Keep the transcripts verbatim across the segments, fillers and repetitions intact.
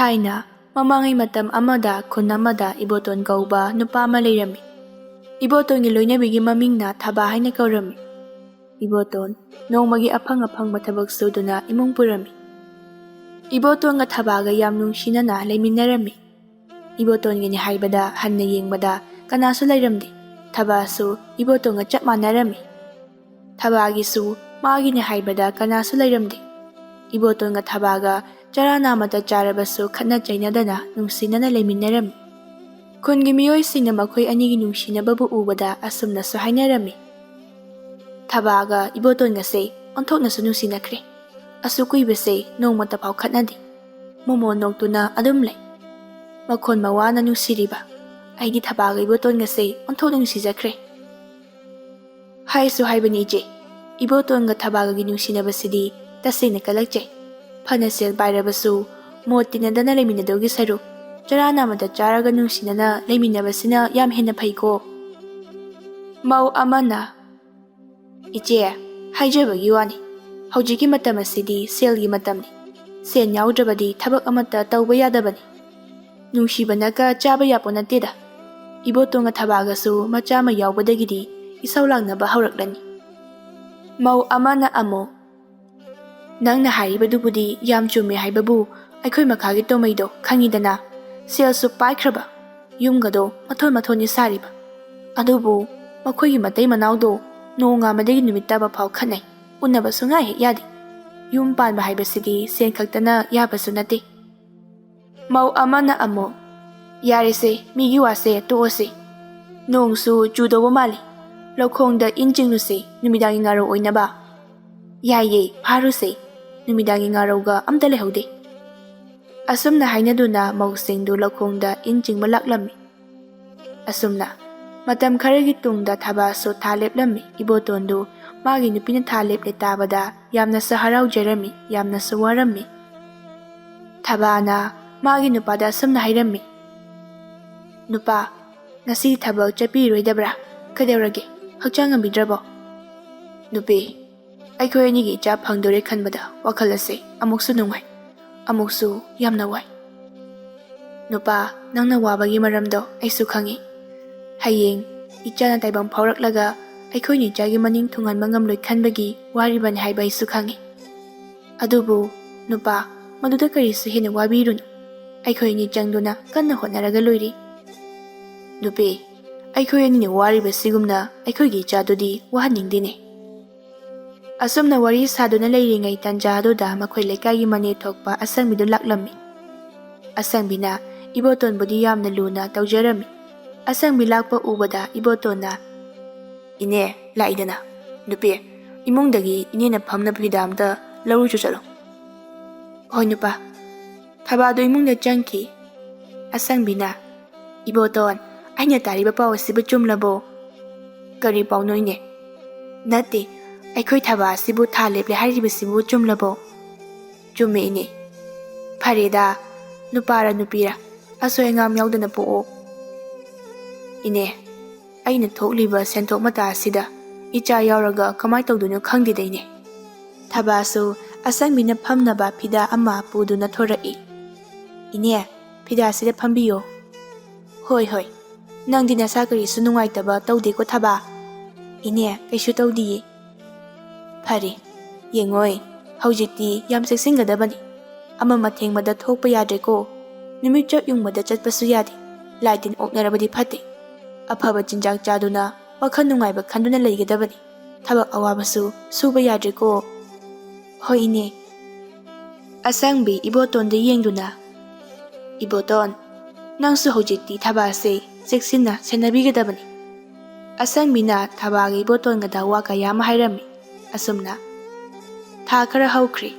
ꯊꯥꯏꯅ ꯃꯃꯥꯡꯉꯩ ꯃꯇꯝ ꯑꯃꯗ ꯈꯨꯟ ꯑꯃꯗ ꯏꯕꯣꯇꯣꯟ ꯀꯧꯕ ꯅꯨꯄꯥ ꯑꯃ ꯂꯩꯔꯝꯃꯤ꯫ ꯏꯕꯣꯇꯣꯟꯒꯤ ꯂꯣꯏꯅꯕꯤꯒꯤ ꯃꯃꯤꯡꯅ ꯊꯕꯥ ꯍꯥꯏꯅ ꯀꯧꯔꯝꯃꯤ꯫ ꯏꯕꯣꯇꯣꯟ ꯅꯣꯡꯃꯒꯤ ꯑꯐꯪ ꯑꯐꯪꯕ ꯊꯕꯛ ꯁꯨꯗꯨꯅ ꯏꯃꯨꯡ ꯄꯨꯔꯝꯃꯤ꯫ ꯏꯕꯣꯇꯣꯟꯒ ꯊꯕꯥꯒ ꯌꯥꯝ ꯅꯨꯡꯁꯤꯅꯅ ꯂꯩꯃꯤꯟꯅꯔꯝꯃꯤ꯫ ꯏꯕꯣꯇꯣꯟꯒꯤꯅꯤ ꯍꯥꯏꯕꯗ ꯍꯟꯅ ꯌꯦꯡꯕꯗ ꯀꯅꯥꯁꯨ ꯂꯩꯔꯝꯗꯦ꯫ ꯊꯕꯥꯁꯨ ꯏꯕꯣꯇꯣꯟꯒ ꯆꯞ ꯃꯥꯟꯅꯔꯝꯃꯤ꯫ ꯊꯕꯥꯒꯤꯁꯨ ꯃꯥꯒꯤꯅꯤ ꯍꯥꯏꯕꯗ ꯀꯅꯥꯁꯨ ꯂꯩꯔꯝꯗꯦ꯫ ꯏꯕꯣꯇꯣꯟꯒ ꯊꯕꯥꯒ ꯆꯔꯥ ꯅꯥꯝꯃꯇ ꯆꯥꯔꯕꯁꯨ ꯈꯠꯅ ꯆꯩꯅꯗꯅ ꯅꯨꯡꯁꯤꯅꯅ ꯂꯩꯃꯤꯟꯅꯔꯝꯃꯤ꯫ ꯈꯨꯟꯒꯤ ꯃꯤꯑꯣꯏꯁꯤꯡꯅ ꯃꯈꯣꯏ ꯑꯅꯤꯒꯤ ꯅꯨꯡꯁꯤꯅꯕꯕꯨ ꯎꯕꯗ ꯑꯁꯨꯝꯅꯁꯨ ꯍꯥꯏꯅꯔꯝꯃꯤ, "ꯊꯕꯥꯒ ꯏꯕꯣꯇꯣꯟꯒꯁꯦ ꯑꯣꯟꯊꯣꯛꯅꯁꯨ ꯅꯨꯡꯁꯤꯅꯈ꯭ꯔꯦ꯫ ꯑꯁꯨꯛ ꯀꯨꯏꯕꯁꯦ ꯅꯣꯡꯃꯇ ꯐꯥꯎ ꯈꯠꯅꯗꯦ꯫ ꯃꯣꯃꯣꯟ ꯅꯣꯛꯇꯨꯅ ꯑꯗꯨꯝ ꯂꯩ꯫ ꯃꯈꯣꯟ ꯃꯋꯥꯅ ꯅꯨꯡꯁꯤꯔꯤꯕ꯫ ꯑꯩꯗꯤ ꯊꯕꯥꯒ ꯏꯕꯣꯇꯣꯟꯒꯁꯦ ꯑꯣꯟꯊꯣꯛꯅ ꯅꯨꯡꯁꯤꯖꯈ꯭ꯔꯦ"꯫ ꯍꯥꯏꯁꯨ ꯍꯥꯏꯕꯅꯤ ꯏꯆꯦ, ꯏꯕꯣꯇꯣꯟꯒ ꯊꯕꯥꯒꯒꯤ ꯅꯨꯡꯁꯤꯅꯕꯁꯤꯗꯤ ꯇꯁꯦꯡꯅ ꯀꯜꯂꯛꯆꯩ꯫ ꯐꯅ ꯁꯦꯜ ꯄꯥꯏꯔꯕꯁꯨ ꯃꯣꯠ ꯇꯤꯟꯅꯗꯅ ꯂꯩꯃꯤꯟꯅꯗꯧꯒꯤ ꯁꯔꯨꯛ ꯆꯔꯥ ꯅꯥꯝꯃꯇ ꯆꯥꯔꯒ ꯅꯨꯡꯁꯤꯅꯅ ꯂꯩꯃꯤꯟꯅꯕꯁꯤꯅ ꯌꯥꯝ ꯍꯦꯟꯅ ꯐꯩꯀꯣ꯫ ꯃꯧ ꯑꯃꯅ, "ꯏꯆꯦ, ꯍꯥꯏꯖꯕꯒꯤ ꯋꯥꯅꯤ, ꯍꯧꯖꯤꯛꯀꯤ ꯃꯇꯝ ꯑꯁꯤꯗꯤ ꯁꯦꯜꯒꯤ ꯃꯇꯝꯅꯤ꯫ ꯁꯦꯟ ꯌꯥꯎꯗ꯭ꯔꯕꯗꯤ ꯊꯕꯛ ꯑꯃꯠꯇ ꯇꯧꯕ ꯌꯥꯗꯕꯅꯤ꯫ ꯅꯨꯡꯁꯤꯕꯅꯒ ꯆꯥꯕ ꯌꯥꯄꯣ ꯅꯠꯇꯦꯗ꯫ ꯏꯕꯣꯇꯣꯟꯒ ꯊꯕꯥꯒꯁꯨ ꯃꯆꯥ ꯑꯃ ꯌꯥꯎꯕꯗꯒꯤꯗꯤ ꯏꯁꯧ ꯂꯥꯡꯅꯕ ꯍꯧꯔꯛꯂꯅꯤ"꯫ ꯃꯧ ꯑꯃꯅ ꯑꯃꯨꯛ, "ꯅꯪꯅ ꯍꯥꯏꯔꯤꯕꯗꯨꯕꯨꯗꯤ ꯌꯥꯝ ꯆꯨꯝꯃꯦ ꯍꯥꯏꯕꯕꯨ, ꯑꯩꯈꯣꯏ ꯃꯈꯥꯒꯤ ꯇꯣꯃꯩꯗꯣ ꯈꯪꯉꯤꯗꯅ, ꯁꯦꯜꯁꯨ ꯄꯥꯏꯈ꯭ꯔꯕ, ꯌꯨꯝꯒꯗꯣ ꯃꯊꯣꯟ ꯃꯊꯣꯟꯅꯤ ꯁꯥꯔꯤꯕ꯫ ꯑꯗꯨꯕꯨ ꯃꯈꯣꯏꯒꯤ ꯃꯇꯩ ꯃꯅꯥꯎꯗꯣ ꯅꯣꯡꯉꯥꯟꯕꯗꯒꯤ ꯅꯨꯃꯤꯠ ꯇꯥꯕ ꯐꯥꯎ ꯈꯠꯅꯩ, ꯎꯅꯕ ꯁꯨꯡꯌꯥ ꯍꯦꯛ ꯌꯥꯗꯦ꯫ ꯌꯨꯝ ꯄꯥꯟꯕ ꯍꯥꯏꯕꯁꯤꯗꯤ ꯁꯦꯟ ꯈꯛꯇꯅ ꯌꯥꯕꯁꯨ ꯅꯠꯇꯦ"꯫ ꯃꯧ ꯑꯃꯅ ꯑꯃꯨꯛ, "ꯌꯥꯔꯦꯁꯦ, ꯃꯤꯒꯤ ꯋꯥꯁꯦ ꯇꯣꯛꯑꯁꯦ꯫ ꯅꯣꯡꯁꯨ ꯆꯨꯗꯧꯕ ꯃꯥꯜꯂꯤ꯫ ꯂꯧꯈꯣꯡꯗ ꯏꯟ ꯆꯤꯡꯂꯨꯁꯦ, ꯅꯨꯃꯤꯗꯥꯡꯒꯤ ꯉꯥꯔꯧ ꯑꯣꯏꯅꯕ꯫ ꯌꯥꯏꯌꯦ, ꯐꯥꯔꯨꯁꯦ꯫ ꯅꯨꯃꯤꯗꯥꯡꯒꯤ ꯉꯥꯔꯧꯒ ꯑꯝꯇ ꯂꯩꯍꯧꯗꯦ"꯫ ꯑꯁꯨꯝꯅ ꯍꯥꯏꯅꯗꯨꯅ ꯃꯧꯁꯤꯡꯗꯨ ꯂꯧꯈꯣꯡꯗ ꯏꯟ ꯆꯤꯡꯕ ꯂꯥꯛꯂꯝꯃꯤ꯫ ꯑꯁꯨꯝꯅ ꯃꯇꯝ ꯈꯔꯒꯤ ꯇꯨꯡꯗ ꯊꯕꯥꯁꯨ ꯊꯥ ꯂꯦꯞꯂꯝꯃꯤ꯫ ꯏꯕꯣꯇꯣꯟꯗꯨ ꯃꯥꯒꯤ ꯅꯨꯄꯤꯅ ꯊꯥ ꯂꯦꯞꯂꯦ ꯇꯥꯕꯗ ꯌꯥꯝꯅꯁꯨ ꯍꯔꯥꯎꯖꯔꯝꯃꯤ, ꯌꯥꯝꯅꯁꯨ ꯋꯥꯔꯝꯃꯤ꯫ ꯊꯕꯥꯅ ꯃꯥꯒꯤ ꯅꯨꯄꯥꯗ ꯑꯁꯨꯝꯅ ꯍꯥꯏꯔꯝꯃꯤ, "ꯅꯨꯄꯥ, ꯉꯁꯤ ꯊꯕꯛ ꯆꯠꯄꯤꯔꯣꯏꯗꯕ꯭ꯔꯥ? ꯀꯩꯗꯧꯔꯒꯦ? ꯍꯛꯆꯥꯡ ꯉꯝꯕꯤꯗ꯭ꯔꯕꯣ?" "ꯅꯨꯄꯤ, ꯑꯩꯈꯣꯏ ꯑꯅꯤꯒꯤ ꯏꯆꯥ ꯐꯪꯗꯣꯔꯦ ꯈꯟꯕꯗ ꯋꯥꯈꯜ ꯑꯁꯦ ꯑꯃꯨꯛꯁꯨ ꯅꯨꯡꯉꯥꯏ, ꯑꯃꯨꯛꯁꯨ ꯌꯥꯝꯅ ꯋꯥꯏ"꯫ ꯅꯨꯄꯥ, ꯅꯪꯅ ꯋꯥꯕꯒꯤ ꯃꯔꯝꯗꯣ ꯑꯩꯁꯨ ꯈꯪꯏ꯫ ꯍꯌꯦꯡ ꯏꯆꯥꯅ ꯇꯥꯏꯕꯪ ꯐꯥꯎꯔꯛꯂꯒ ꯑꯩꯈꯣꯏꯅ ꯏꯆꯥꯒꯤ ꯃꯅꯤꯡ ꯊꯨꯡꯍꯟꯕ ꯉꯝꯂꯣꯏ ꯈꯟꯕꯒꯤ ꯋꯥꯔꯤꯕꯅꯤ ꯍꯥꯏꯕ ꯑꯩꯁꯨ ꯈꯪꯏ꯫ ꯑꯗꯨꯕꯨ ꯅꯨꯄꯥ, ꯃꯗꯨꯗ ꯀꯔꯤꯁꯨ ꯍꯦꯟꯅ ꯋꯥꯕꯤꯔꯨꯅꯨ꯫ ꯑꯩꯈꯣꯏ ꯑꯅꯤ ꯆꯪꯗꯨꯅ ꯀꯟꯅ ꯍꯣꯠꯅꯔꯒ ꯂꯣꯏꯔꯦ꯫ ꯅꯨꯄꯤ, ꯑꯩꯈꯣꯏ ꯑꯅꯤꯅ ꯋꯥꯔꯤꯕꯁꯤꯒꯨꯝꯅ ꯑꯩꯈꯣꯏꯒꯤ ꯏꯆꯥꯗꯨꯗꯤ ꯋꯥꯍꯟꯅꯤꯡꯗꯦꯅꯦ꯫ ꯑꯁꯨꯝꯅ ꯋꯥꯔꯤ ꯁꯥꯗꯨꯅ ꯂꯩꯔꯤꯉꯩ ꯇꯟꯖꯥ ꯑꯗꯨꯗ ꯃꯈꯣꯏ ꯂꯩꯀꯥꯏꯒꯤ ꯃꯅꯦ ꯊꯣꯛꯄ ꯑꯁꯪꯕꯤꯗꯨ ꯂꯥꯛꯂꯝꯃꯤ꯫ ꯑꯁꯪꯕꯤꯅ ꯏꯕꯣꯇꯣꯟꯕꯨꯗꯤ ꯌꯥꯝꯅ ꯂꯨꯅ ꯇꯧꯖꯔꯝꯃꯤ꯫ ꯑꯁꯪꯕꯤ ꯂꯥꯛꯄ ꯎꯕꯗ ꯏꯕꯣꯇꯣꯟꯅ, "ꯏꯅꯦ, ꯂꯥꯛꯏꯗꯅ꯫ ꯅꯨꯄꯤ, ꯏꯃꯨꯡꯗꯒꯤ ꯏꯅꯦꯅ ꯐꯝꯅꯕ ꯐꯤꯗꯥ ꯑꯝꯇ ꯂꯧꯔꯨꯆꯣ ꯆꯠꯂꯣ꯫" "ꯍꯣꯏ ꯅꯨꯄꯥ꯫" ꯊꯕꯥꯗꯨ ꯏꯃꯨꯡꯗ ꯆꯪꯈꯤ꯫ ꯑꯁꯪꯕꯤꯅ, "ꯏꯕꯣꯇꯣꯟ, ꯑꯩꯅ ꯇꯥꯔꯤꯕ ꯄꯥꯎ ꯑꯁꯤꯕꯨ ꯆꯨꯝꯂꯕꯣ?" "ꯀꯔꯤ ꯄꯥꯎꯅꯣ ꯏꯅꯦ?" "ꯅꯠꯇꯦ, ꯑꯩꯈꯣꯏ ꯊꯕꯥ ꯑꯁꯤꯕꯨ ꯊꯥ ꯂꯦꯞꯂꯦ ꯍꯥꯏꯔꯤꯕꯁꯤꯕꯨ ꯆꯨꯝꯂꯕꯣ?" "ꯆꯨꯝꯃꯦ ꯏꯅꯦ꯫" "ꯐꯔꯦꯗ, ꯅꯨꯄꯥꯔ ꯅꯨꯄꯤꯔ ꯑꯁꯣꯏ ꯑꯉꯥꯝ ꯌꯥꯎꯗꯅ ꯄꯣꯛꯑꯣ꯫" "ꯏꯅꯦ, ꯑꯩꯅ ꯊꯣꯛꯂꯤꯕ ꯁꯦꯟꯊꯣꯛ ꯃꯇꯥ ꯑꯁꯤꯗ ꯏꯆꯥ ꯌꯥꯎꯔꯒ ꯀꯃꯥꯏ ꯇꯧꯗꯣꯏꯅꯣ ꯈꯪꯗꯦꯗ ꯏꯅꯦ꯫" ꯊꯕꯥꯁꯨ ꯑꯁꯪꯕꯤꯅ ꯐꯝꯅꯕ ꯐꯤꯗꯥ ꯑꯃ ꯄꯨꯗꯨꯅ ꯊꯣꯔꯛꯏ꯫ "ꯏꯅꯦ, ꯐꯤꯗꯥꯁꯤꯗ ꯐꯝꯕꯤꯌꯣ꯫" "ꯍꯣꯏ, ꯍꯣꯏ꯫ ꯅꯪꯗꯤ ꯅꯁꯥ ꯀꯔꯤꯁꯨ ꯅꯨꯡꯉꯥꯏꯇꯕ ꯇꯧꯗꯦꯀꯣ ꯊꯕꯥ?" "ꯏꯅꯦ, ꯀꯩꯁꯨ ꯇꯧꯗꯤꯌꯦ꯫" "ꯐꯔꯦ꯫ ꯌꯦꯡꯉꯣꯏ, ꯍꯧꯖꯤꯛꯇꯤ ꯌꯥꯝ ꯆꯦꯛꯁꯤꯟꯒꯗꯕꯅꯤ꯫ ꯑꯃ ꯃꯊꯦꯡꯕꯗ ꯊꯣꯛꯄ ꯌꯥꯗ꯭ꯔꯦꯀꯣ꯫ ꯅꯨꯃꯤꯠ ꯆꯞ ꯌꯨꯡꯕꯗ ꯆꯠꯄꯁꯨ ꯌꯥꯗꯦ꯫ ꯂꯥꯏ ꯇꯤꯟ ꯑꯣꯛꯅꯔꯕꯗꯤ ꯐꯠꯇꯦ꯫ ꯑꯐꯕ ꯆꯤꯟꯖꯥꯛ ꯆꯥꯗꯨꯅ ꯋꯥꯈꯜ ꯅꯨꯡꯉꯥꯏꯕ ꯈꯟꯗꯨꯅ ꯂꯩꯒꯗꯕꯅꯤ꯫ ꯊꯕꯛ ꯑꯋꯥꯕꯁꯨ ꯁꯨꯕ ꯌꯥꯗ꯭ꯔꯦꯀꯣ꯫" "ꯍꯣꯏ ꯏꯅꯦ꯫" ꯑꯁꯪꯕꯤ ꯏꯕꯣꯇꯣꯟꯗ ꯌꯦꯡꯗꯨꯅ, "ꯏꯕꯣꯇꯣꯟ, ꯅꯪꯁꯨ ꯍꯧꯖꯤꯛꯇꯤ ꯊꯕꯥꯁꯦ ꯆꯦꯛꯁꯤꯟꯅ ꯁꯦꯟꯅꯕꯤꯒꯗꯕꯅꯤ꯫" ꯑꯁꯪꯕꯤꯅ ꯊꯕꯥꯒ ꯏꯕꯣꯇꯣꯟꯒꯗ ꯋꯥ ꯀꯌꯥ ꯑꯃ ꯍꯥꯏꯔꯝꯃꯤ꯫ ꯑꯁꯨꯝꯅ ꯊꯥ ꯈꯔ ꯍꯧꯈ꯭ꯔꯦ꯫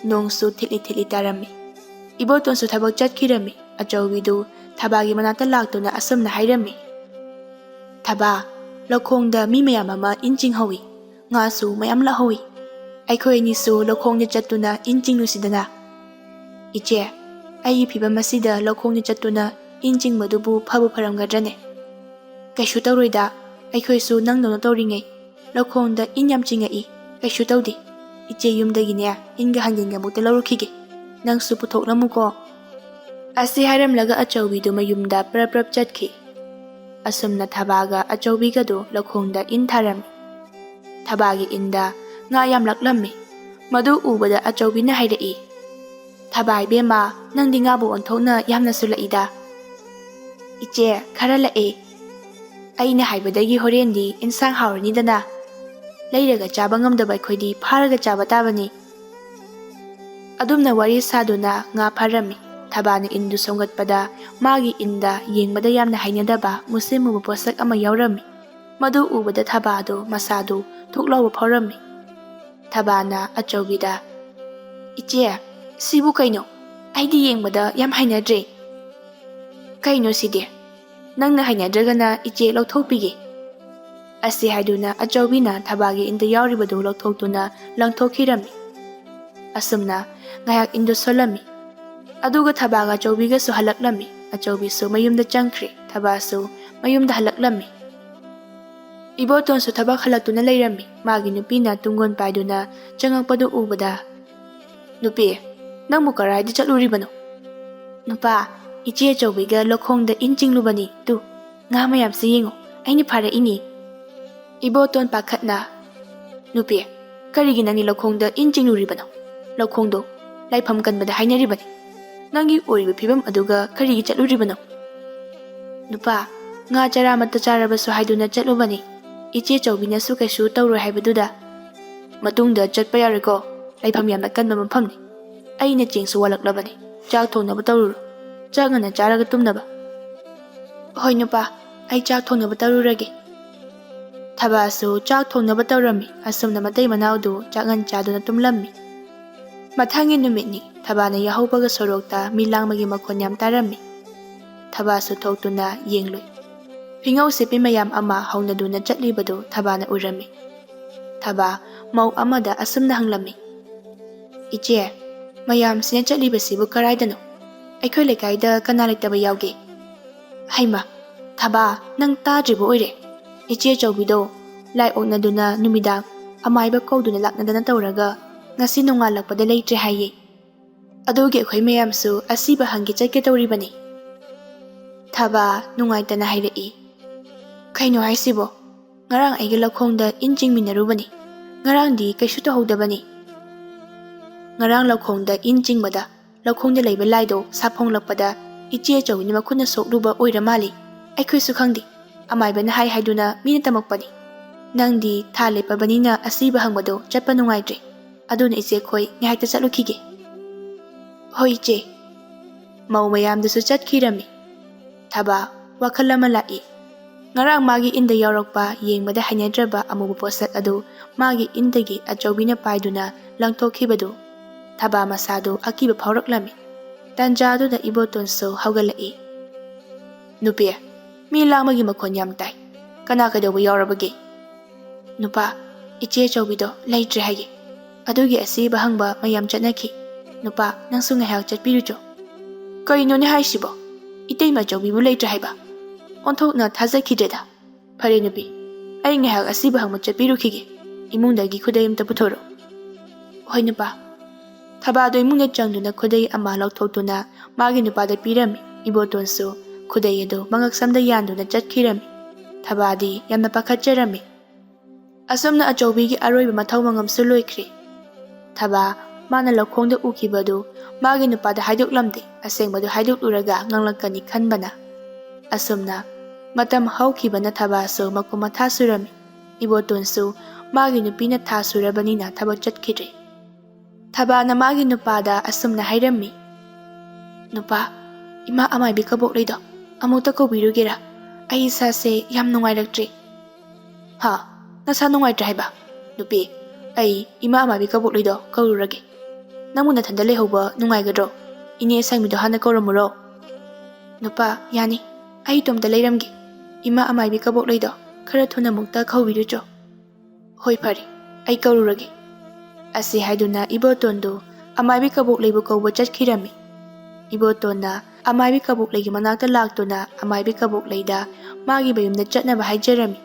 ꯅꯣꯡꯁꯨ ꯊꯤꯠꯂꯤ ꯊꯤꯠꯂꯤ ꯇꯥꯔꯝꯃꯤ꯫ ꯏꯕꯣꯇꯣꯟꯁꯨ ꯊꯕꯛ ꯆꯠꯈꯤꯔꯝꯃꯤ꯫ ꯑꯆꯧꯕꯤꯗꯨ ꯊꯕꯥꯒꯤ ꯃꯅꯥꯛꯇ ꯂꯥꯛꯇꯨꯅ ꯑꯁꯨꯝꯅ ꯍꯥꯏꯔꯝꯃꯤ, "ꯊꯕꯥ, ꯂꯧꯈꯣꯡꯗ ꯃꯤ ꯃꯌꯥꯝ ꯑꯃ ꯏꯟ ꯆꯤꯡꯍꯧꯏ꯫ ꯉꯥꯁꯨ ꯃꯌꯥꯝ ꯂꯥꯛꯍꯧꯏ꯫ ꯑꯩꯈꯣꯏ ꯑꯅꯤꯁꯨ ꯂꯧꯈꯣꯡꯗ ꯆꯠꯇꯨꯅ ꯏꯟ ꯆꯤꯡꯂꯨꯁꯤꯗꯅ꯫" "ꯏꯆꯦ, ꯑꯩꯒꯤ ꯐꯤꯕꯝ ꯑꯁꯤꯗ ꯂꯧꯈꯣꯡꯗ ꯆꯠꯇꯨꯅ ꯏꯟ ꯆꯤꯡꯕꯗꯨꯕꯨ ꯐꯕꯨ ꯐꯔꯝꯒꯗ꯭ꯔꯅꯦ?" "ꯀꯩꯁꯨ ꯇꯧꯔꯣꯏꯗ, ꯑꯩꯈꯣꯏꯁꯨ ꯅꯪꯗꯧꯅ ꯇꯧꯔꯤꯉꯩ꯫ ꯂꯧꯈꯣꯡꯗ ꯏꯟ ꯌꯥꯝ ꯆꯤꯡꯉꯛꯏ, ꯀꯩꯁꯨ ꯇꯧꯗꯦ꯫ ꯏꯆꯦ ꯌꯨꯝꯗꯒꯤꯅꯦ ꯏꯟꯒ ꯍꯥꯡꯒꯦꯟꯒ ꯑꯃꯨꯛꯇ ꯂꯧꯔꯨꯈꯤꯒꯦ꯫ ꯅꯪꯁꯨ ꯄꯨꯊꯣꯛꯂꯝꯃꯨꯀꯣ꯫" ꯑꯁꯤ ꯍꯥꯏꯔꯝꯂꯒ ꯑꯆꯧꯕꯤꯗꯨ ꯃꯌꯨꯝꯗ ꯄ꯭ꯔꯞ ꯄ꯭ꯔꯞ ꯆꯠꯈꯤ꯫ ꯑꯁꯨꯝꯅ ꯊꯕꯥꯒ ꯑꯆꯧꯕꯤꯒꯗꯨ ꯂꯧꯈꯣꯡꯗ ꯏꯟ ꯊꯥꯔꯝꯃꯤ꯫ ꯊꯕꯥꯒꯤ ꯏꯟꯗ ꯉꯥ ꯌꯥꯝꯂꯛꯂꯝꯃꯤ꯫ ꯃꯗꯨ ꯎꯕꯗ ꯑꯆꯧꯕꯤꯅ ꯍꯥꯏꯔꯛꯏ, "ꯊꯕꯥ ꯏꯕꯦꯝꯃ, ꯅꯪꯗꯤ ꯉꯥꯕꯨ ꯑꯣꯟꯊꯣꯛꯅ ꯌꯥꯝꯅꯁꯨ ꯂꯛꯏꯗ꯫" "ꯏꯆꯦ, ꯈꯔ ꯂꯛꯑꯦ꯫ ꯑꯩꯅ ꯍꯥꯏꯕꯗꯒꯤ ꯍꯣꯔꯦꯟꯗꯤ ꯏꯟꯁꯥꯡ ꯍꯥꯎꯔꯅꯤꯗꯅ꯫ ꯂꯩꯔꯒ ꯆꯥꯕ ꯉꯝꯗꯕ ꯑꯩꯈꯣꯏꯗꯤ ꯐꯥꯔꯒ ꯆꯥꯕ ꯇꯥꯕꯅꯤ꯫" ꯑꯗꯨꯝꯅ ꯋꯥꯔꯤ ꯁꯥꯗꯨꯅ ꯉꯥ ꯐꯥꯔꯝꯃꯤ꯫ ꯊꯕꯥꯅ ꯏꯟꯗꯨ ꯁꯣꯝꯒꯠꯄꯗ ꯃꯥꯒꯤ ꯏꯟꯗ ꯌꯦꯡꯕꯗ ꯌꯥꯝꯅ ꯍꯩꯅꯗꯕ ꯃꯨꯁꯤꯟ ꯃꯨꯕ ꯄꯣꯠꯁꯛ ꯑꯃ ꯌꯥꯎꯔꯝꯃꯤ꯫ ꯃꯗꯨ ꯎꯕꯗ ꯊꯕꯥꯗꯨ ꯃꯁꯥꯗꯨ ꯊꯨꯛ ꯂꯥꯎꯕ ꯐꯥꯎꯔꯝꯃꯤ꯫ ꯊꯕꯥꯅ ꯑꯆꯧꯕꯤꯗ, "ꯏꯆꯦ, ꯁꯤꯕꯨ ꯀꯩꯅꯣ? ꯑꯩꯗꯤ ꯌꯦꯡꯕꯗ ꯌꯥꯝ ꯍꯩꯅꯗ꯭ꯔꯦ꯫" "ꯀꯩꯅꯣ ꯁꯤꯗꯤ? ꯅꯪꯅ ꯍꯩꯅꯗ꯭ꯔꯒꯅ ꯏꯆꯦ ꯂꯧꯊꯣꯛꯄꯤꯒꯦ꯫" ꯑꯁꯤ ꯍꯥꯏꯗꯨꯅ ꯑꯆꯧꯕꯤꯅ ꯊꯕꯥꯒꯤ ꯏꯟꯗ ꯌꯥꯎꯔꯤꯕꯗꯨ ꯂꯧꯊꯣꯛꯇꯨꯅ ꯂꯪꯊꯣꯛꯈꯤꯔꯝꯃꯤ꯫ ꯑꯁꯨꯝꯅ ꯉꯥꯏꯍꯥꯛ ꯏꯟꯗꯨ ꯁꯣꯜꯂꯝꯃꯤ꯫ ꯑꯗꯨꯒ ꯊꯕꯥꯒ ꯑꯆꯧꯕꯤꯒꯁꯨ ꯍꯜꯂꯛꯂꯝꯃꯤ꯫ ꯑꯆꯧꯕꯤꯁꯨ ꯃꯌꯨꯝꯗ ꯆꯪꯈ꯭ꯔꯦ꯫ ꯊꯕꯥꯁꯨ ꯃꯌꯨꯝꯗ ꯍꯜꯂꯛꯂꯝꯃꯤ꯫ ꯏꯕꯣꯇꯣꯟꯁꯨ ꯊꯕꯛ ꯍꯜꯂꯛꯇꯨꯅ ꯂꯩꯔꯝꯃꯤ꯫ ꯃꯥꯒꯤ ꯅꯨꯄꯤꯅ ꯇꯨꯡꯒꯣꯟ ꯄꯥꯏꯗꯨꯅ ꯆꯪꯉꯛꯄꯗꯨ ꯎꯕꯗ, "ꯅꯨꯄꯤ, ꯅꯪꯕꯨ ꯀꯔꯥꯏꯗ ꯆꯠꯂꯨꯔꯤꯕꯅꯣ?" "ꯅꯨꯄꯥ, ꯏꯆꯦ ꯑꯆꯧꯕꯤꯒ ꯂꯧꯈꯣꯡꯗ ꯏꯟ ꯆꯤꯡꯂꯨꯕꯅꯤ꯫ ꯇꯨ, ꯉꯥ ꯃꯌꯥꯝꯁꯤ ꯌꯦꯡꯉꯨ, ꯑꯩꯅ ꯐꯥꯔꯛꯏꯅꯤ꯫" ꯏꯕꯣꯇꯣꯟ ꯄꯥꯈꯠꯅ, "ꯅꯨꯄꯤ, ꯀꯔꯤꯒꯤ ꯅꯪꯗꯤ ꯂꯧꯈꯣꯡꯗ ꯏꯟ ꯆꯤꯡꯂꯨꯔꯤꯕꯅꯣ? ꯂꯧꯈꯣꯡꯗꯣ ꯂꯥꯏꯐꯝ ꯀꯟꯕꯗ ꯍꯥꯏꯅꯔꯤꯕꯅꯤ꯫ ꯅꯪꯒꯤ ꯑꯣꯏꯔꯤꯕ ꯐꯤꯕꯝ ꯑꯗꯨꯒ ꯀꯔꯤꯒꯤ ꯆꯠꯂꯨꯔꯤꯕꯅꯣ?" "ꯅꯨꯄꯥ, ꯉꯥ ꯆꯔꯥ ꯑꯃꯠꯇ ꯆꯥꯔꯕꯁꯨ ꯍꯥꯏꯗꯨꯅ ꯆꯠꯂꯨꯕꯅꯤ꯫ ꯏꯆꯦ ꯆꯧꯕꯤꯅꯁꯨ ꯀꯩꯁꯨ ꯇꯧꯔꯣꯏ ꯍꯥꯏꯕꯗꯨꯗ꯫" "ꯃꯇꯨꯡꯗ ꯆꯠꯄ ꯌꯥꯔꯣꯏꯀꯣ꯫ ꯂꯥꯏꯐꯝ ꯌꯥꯝꯅ ꯀꯟꯕ ꯃꯐꯝꯅꯤ꯫ ꯑꯩꯅ ꯆꯦꯡꯁꯨ ꯋꯥꯠꯂꯛꯂꯕꯅꯤ꯫ ꯆꯥꯛ ꯊꯣꯡꯅꯕ ꯇꯧꯔꯨꯔꯣ꯫ ꯆꯥꯛ ꯉꯟꯅ ꯆꯥꯔꯒ ꯇꯨꯝꯅꯕ꯫" "ꯍꯣꯏ ꯅꯨꯄꯥ, ꯑꯩ ꯆꯥꯛ ꯊꯣꯡꯅꯕ ꯇꯧꯔꯨꯔꯒꯦ꯫" ꯊꯕꯥꯁꯨ ꯆꯥꯛ ꯊꯣꯡꯅꯕ ꯇꯧꯔꯝꯃꯤ꯫ ꯑꯁꯨꯝꯅ ꯃꯇꯩ ꯃꯅꯥꯎꯗꯨ ꯆꯥꯛ ꯉꯟ ꯆꯥꯗꯨꯅ ꯇꯨꯝꯂꯝꯃꯤ꯫ ꯃꯊꯪꯒꯤ ꯅꯨꯃꯤꯠꯅꯤ꯫ ꯊꯕꯥꯅ ꯌꯥꯍꯧꯕꯒ ꯁꯣꯔꯣꯛꯇ ꯃꯤ ꯂꯥꯡꯕꯒꯤ ꯃꯈꯣꯟ ꯌꯥꯝ ꯇꯥꯔꯝꯃꯤ꯫ ꯊꯕꯥꯁꯨ ꯊꯣꯛꯇꯨꯅ ꯌꯦꯡꯂꯨꯏ꯫ ꯐꯤꯉꯧ ꯁꯤꯠꯄꯤ ꯃꯌꯥꯝ ꯑꯃ ꯍꯧꯅꯗꯨꯅ ꯆꯠꯂꯤꯕꯗꯨ ꯊꯕꯥꯅ ꯎꯔꯝꯃꯤ꯫ ꯊꯕꯥ ꯃꯧ ꯑꯃꯗ ꯑꯁꯨꯝꯅ ꯍꯪꯂꯝꯃꯤ, "ꯏꯆꯦ, ꯃꯌꯥꯝꯁꯤꯅ ꯆꯠꯂꯤꯕꯁꯤꯕꯨ ꯀꯔꯥꯏꯗꯅꯣ? ꯑꯩꯈꯣꯏ ꯂꯩꯀꯥꯏꯗ ꯀꯅꯥ ꯂꯩꯇꯕ ꯌꯥꯎꯒꯦ?" "ꯍꯩꯃ, ꯊꯕꯥ, ꯅꯪ ꯇꯥꯗ꯭ꯔꯤꯕ ꯑꯣꯏꯔꯦ꯫ ꯏꯆꯦ ꯑꯆꯧꯕꯤꯗꯣ ꯂꯥꯏ ꯑꯣꯛꯅꯗꯨꯅ ꯅꯨꯃꯤꯗꯥꯡ ꯑꯃꯥꯏꯕ ꯀꯧꯗꯨꯅ ꯂꯥꯛꯅꯗꯅ ꯇꯧꯔꯒ ꯉꯁꯤ ꯅꯣꯡꯉꯥꯜꯂꯛꯄꯗ ꯂꯩꯇ꯭ꯔꯦ ꯍꯥꯏꯌꯦ꯫" "ꯑꯗꯨꯒꯤ ꯑꯩꯈꯣꯏ ꯃꯌꯥꯝꯁꯨ ꯑꯁꯤꯕ ꯍꯪꯒꯦ ꯆꯠꯀꯦ ꯇꯧꯔꯤꯕꯅꯤ", ꯊꯕꯥ ꯅꯨꯡꯉꯥꯏꯇꯅ ꯍꯥꯏꯔꯛꯏ꯫ "ꯀꯩꯅꯣ ꯍꯥꯏꯁꯤꯕꯣ? ꯉꯔꯥꯡ ꯑꯩꯒ ꯂꯧꯈꯣꯡꯗ ꯏꯟ ꯆꯤꯡꯃꯤꯟꯅꯔꯨꯕꯅꯤ꯫ ꯉꯔꯥꯡꯗꯤ ꯀꯩꯁꯨ ꯇꯧꯍꯧꯗꯕꯅꯤ꯫ ꯉꯔꯥꯡ ꯂꯧꯈꯣꯡꯗ ꯏꯟ ꯆꯤꯡꯕꯗ ꯂꯧꯈꯣꯡꯗ ꯂꯩꯕ ꯂꯥꯏꯗꯣ ꯁꯥꯐꯣꯡꯂꯛꯄꯗ ꯏꯆꯦ ꯑꯆꯧꯕꯤꯅ ꯃꯈꯨꯠꯅ ꯁꯣꯛꯂꯨꯕ ꯑꯣꯏꯔ ꯃꯥꯜꯂꯤ꯫ ꯑꯩꯈꯣꯏꯁꯨ ꯈꯪꯗꯦ꯫ ꯑꯃꯥꯏꯕꯅ ꯍꯥꯏ ꯍꯥꯏꯗꯨꯅ ꯃꯤꯅ ꯇꯝꯃꯛꯄꯅꯤ꯫ ꯅꯪꯗꯤ ꯊꯥ ꯂꯦꯞꯄꯕꯅꯤꯅ ꯑꯁꯤꯕ ꯍꯪꯕꯗꯣ ꯆꯠꯄ ꯅꯨꯡꯉꯥꯏꯇ꯭ꯔꯦ꯫ ꯑꯗꯨꯅ ꯏꯆꯦꯈꯣꯏ ꯉꯥꯏꯍꯥꯛꯇ ꯆꯠꯂꯨꯈꯤꯒꯦ"꯫ "ꯍꯣꯏ ꯏꯆꯦ"꯫ ꯃꯧ ꯃꯌꯥꯝꯗꯨꯁꯨ ꯆꯠꯈꯤꯔꯝꯃꯤ꯫ ꯊꯕꯥ ꯋꯥꯈꯜ ꯑꯃ ꯂꯥꯛꯏ꯫ ꯉꯔꯥꯡ ꯃꯥꯒꯤ ꯏꯟꯗ ꯌꯥꯎꯔꯛꯄ ꯌꯦꯡꯕꯗ ꯍꯩꯅꯗ꯭ꯔꯕ ꯑꯃꯨꯕ ꯄꯣꯠꯁꯛ ꯑꯗꯨ ꯃꯥꯒꯤ ꯏꯟꯗꯒꯤ ꯑꯆꯧꯕꯤꯅ ꯄꯥꯏꯗꯨꯅ ꯂꯪꯊꯣꯛꯈꯤꯕꯗꯨ ꯊꯕꯥ ꯃꯁꯥꯗꯨ ꯑꯀꯤꯕ ꯐꯥꯎꯔꯛꯂꯝꯃꯤ꯫ ꯇꯟꯖꯥꯗꯨꯗ ꯏꯕꯣꯇꯣꯟꯁꯨ ꯍꯧꯒꯠꯂꯛꯏ꯫ "ꯅꯨꯄꯤ, ꯃꯤ ꯂꯥꯡꯕꯒꯤ ꯃꯈꯣꯟ ꯌꯥꯝ ꯇꯥꯏ꯫ ꯀꯅꯥ ꯀꯩꯗꯧꯕ ꯌꯥꯎꯔꯕꯒꯦ?" "ꯅꯨꯄꯥ, ꯏꯆꯦ ꯑꯆꯧꯕꯤꯗꯣ ꯂꯩꯇ꯭ꯔꯦ ꯍꯥꯏꯌꯦ꯫ ꯑꯗꯨꯒꯤ ꯑꯁꯤꯕ ꯍꯪꯕ ꯃꯌꯥꯝ ꯆꯠꯅꯈꯤ꯫ ꯅꯨꯄꯥ, ꯅꯪꯁꯨ ꯉꯥꯏꯍꯥꯛ ꯆꯠꯄꯤꯔꯨꯆꯣ"꯫ "ꯀꯩꯅꯣꯅꯦ ꯍꯥꯏꯁꯤꯕꯣ? ꯏꯇꯩꯃ ꯑꯆꯧꯕꯤꯕꯨ ꯂꯩꯇ꯭ꯔꯦ ꯍꯥꯏꯕ? ꯑꯣꯟꯊꯣꯛꯅ ꯊꯥꯖꯈꯤꯗ꯭ꯔꯦꯗ꯫ ꯐꯔꯦ ꯅꯨꯄꯤ, ꯑꯩ ꯉꯥꯏꯍꯥꯛ ꯑꯁꯤꯕ ꯍꯪꯕ ꯆꯠꯄꯤꯔꯨꯈꯤꯒꯦ꯫ ꯏꯃꯨꯡꯗꯒꯤ ꯈꯨꯗꯩ ꯑꯝꯇ ꯄꯨꯊꯣꯔꯛꯎ"꯫ "ꯍꯣꯏ ꯅꯨꯄꯥ"꯫ ꯊꯕꯥꯗꯣ ꯏꯃꯨꯡꯗ ꯆꯪꯗꯨꯅ ꯈꯨꯗꯩ ꯑꯃ ꯂꯧꯊꯣꯛꯇꯨꯅ ꯃꯥꯒꯤ ꯅꯨꯄꯥꯗ ꯄꯤꯔꯝꯃꯤ꯫ ꯏꯕꯣꯇꯣꯟꯁꯨ ꯈꯨꯗꯩ ꯑꯗꯨ ꯃꯉꯛꯁꯝꯗ ꯌꯥꯟꯗꯨꯅ ꯆꯠꯈꯤꯔꯝꯃꯤ꯫ ꯊꯕꯥꯗꯤ ꯌꯥꯝꯅ ꯄꯥꯈꯠꯆꯔꯝꯃꯤ꯫ ꯑꯁꯨꯝꯅ ꯑꯆꯧꯕꯤꯒꯤ ꯑꯔꯣꯏꯕ ꯃꯊꯧ ꯃꯉꯝꯁꯨ ꯂꯣꯏꯈ꯭ꯔꯦ꯫ ꯊꯕꯥ ꯃꯥꯅ ꯂꯧꯈꯣꯡꯗ ꯎꯈꯤꯕꯗꯨ ꯃꯥꯒꯤ ꯅꯨꯄꯥꯗ ꯍꯥꯏꯗꯣꯛꯂꯝꯗꯦ, ꯑꯁꯦꯡꯕꯗꯨ ꯍꯥꯏꯗꯣꯛꯂꯨꯔꯒ ꯉꯥꯡꯂꯛꯀꯅꯤ ꯈꯟꯕꯅ꯫ ꯑꯁꯨꯝꯅ ꯃꯇꯝ ꯍꯧꯈꯤꯕꯅ ꯊꯕꯥꯁꯨ ꯃꯈꯨꯝ ꯃꯊꯥ ꯁꯨꯔꯝꯃꯤ꯫ ꯏꯕꯣꯇꯣꯟꯁꯨ ꯃꯥꯒꯤ ꯅꯨꯄꯤꯅ ꯊꯥ ꯁꯨꯔꯕꯅꯤꯅ ꯊꯕꯛ ꯆꯠꯈꯤꯗ꯭ꯔꯦ꯫ ꯊꯕꯥꯅ ꯃꯥꯒꯤ ꯅꯨꯄꯥꯗ ꯑꯁꯨꯝꯅ ꯍꯥꯏꯔꯝꯃꯤ, "ꯅꯨꯄꯥ, ꯏꯃꯥ ꯑꯃꯥꯏꯕꯤ ꯀꯕꯣꯛꯂꯩꯗꯣ ꯑꯃꯨꯛꯇ ꯀꯧꯕꯤꯔꯨꯒꯦꯔꯥ? ꯑꯩ ꯏꯁꯥꯁꯦ ꯌꯥꯝ ꯅꯨꯡꯉꯥꯏꯔꯛꯇ꯭ꯔꯦ"꯫ "ꯍꯥ? ꯅꯁꯥ ꯅꯨꯡꯉꯥꯏꯇ꯭ꯔꯦ ꯍꯥꯏꯕ? ꯅꯨꯄꯤ, ꯑꯩ ꯏꯃꯥ ꯑꯃꯥꯏꯕꯤ ꯀꯕꯣꯛꯂꯩꯗꯣ ꯀꯧꯔꯨꯔꯒꯦ꯫ ꯅꯪꯕꯨ ꯅꯊꯟꯗ ꯂꯩꯍꯧꯕ ꯅꯨꯡꯉꯥꯏꯒꯗ꯭ꯔꯣ? ꯏꯅꯦ ꯁꯪꯕꯤꯗꯣ ꯍꯥꯟꯅ ꯀꯧꯔꯝꯃꯨꯔꯣ"꯫ "ꯅꯨꯄꯥ, ꯌꯥꯅꯤ꯫ ꯑꯩ ꯏꯇꯣꯝꯇ ꯂꯩꯔꯝꯒꯦ꯫ ꯏꯃꯥ ꯑꯃꯥꯏꯕꯤ ꯀꯕꯣꯛꯂꯩꯗꯣ ꯈꯔ ꯊꯨꯅ ꯑꯃꯨꯛꯇ ꯀꯧꯕꯤꯔꯨꯆꯣ"꯫ "ꯍꯣꯏ, ꯐꯔꯦ, ꯑꯩ ꯀꯧꯔꯨꯔꯒꯦ"꯫ ꯑꯁꯤ ꯍꯥꯏꯗꯨꯅ ꯏꯕꯣꯇꯣꯟꯗꯨ ꯑꯃꯥꯏꯕꯤ ꯀꯕꯣꯛꯂꯩꯕꯨ ꯀꯧꯕ ꯆꯠꯈꯤꯔꯝꯃꯤ꯫ ꯏꯕꯣꯇꯣꯟꯅ ꯑꯃꯥꯏꯕꯤ ꯀꯕꯣꯛꯂꯩꯒꯤ ꯃꯅꯥꯛꯇ ꯂꯥꯛꯇꯨꯅ ꯑꯃꯥꯏꯕꯤ ꯀꯕꯣꯛꯂꯩꯗ ꯃꯥꯒꯤ ꯃꯌꯨꯝꯗ ꯆꯠꯅꯕ ꯍꯥꯏꯖꯔꯝꯃꯤ꯫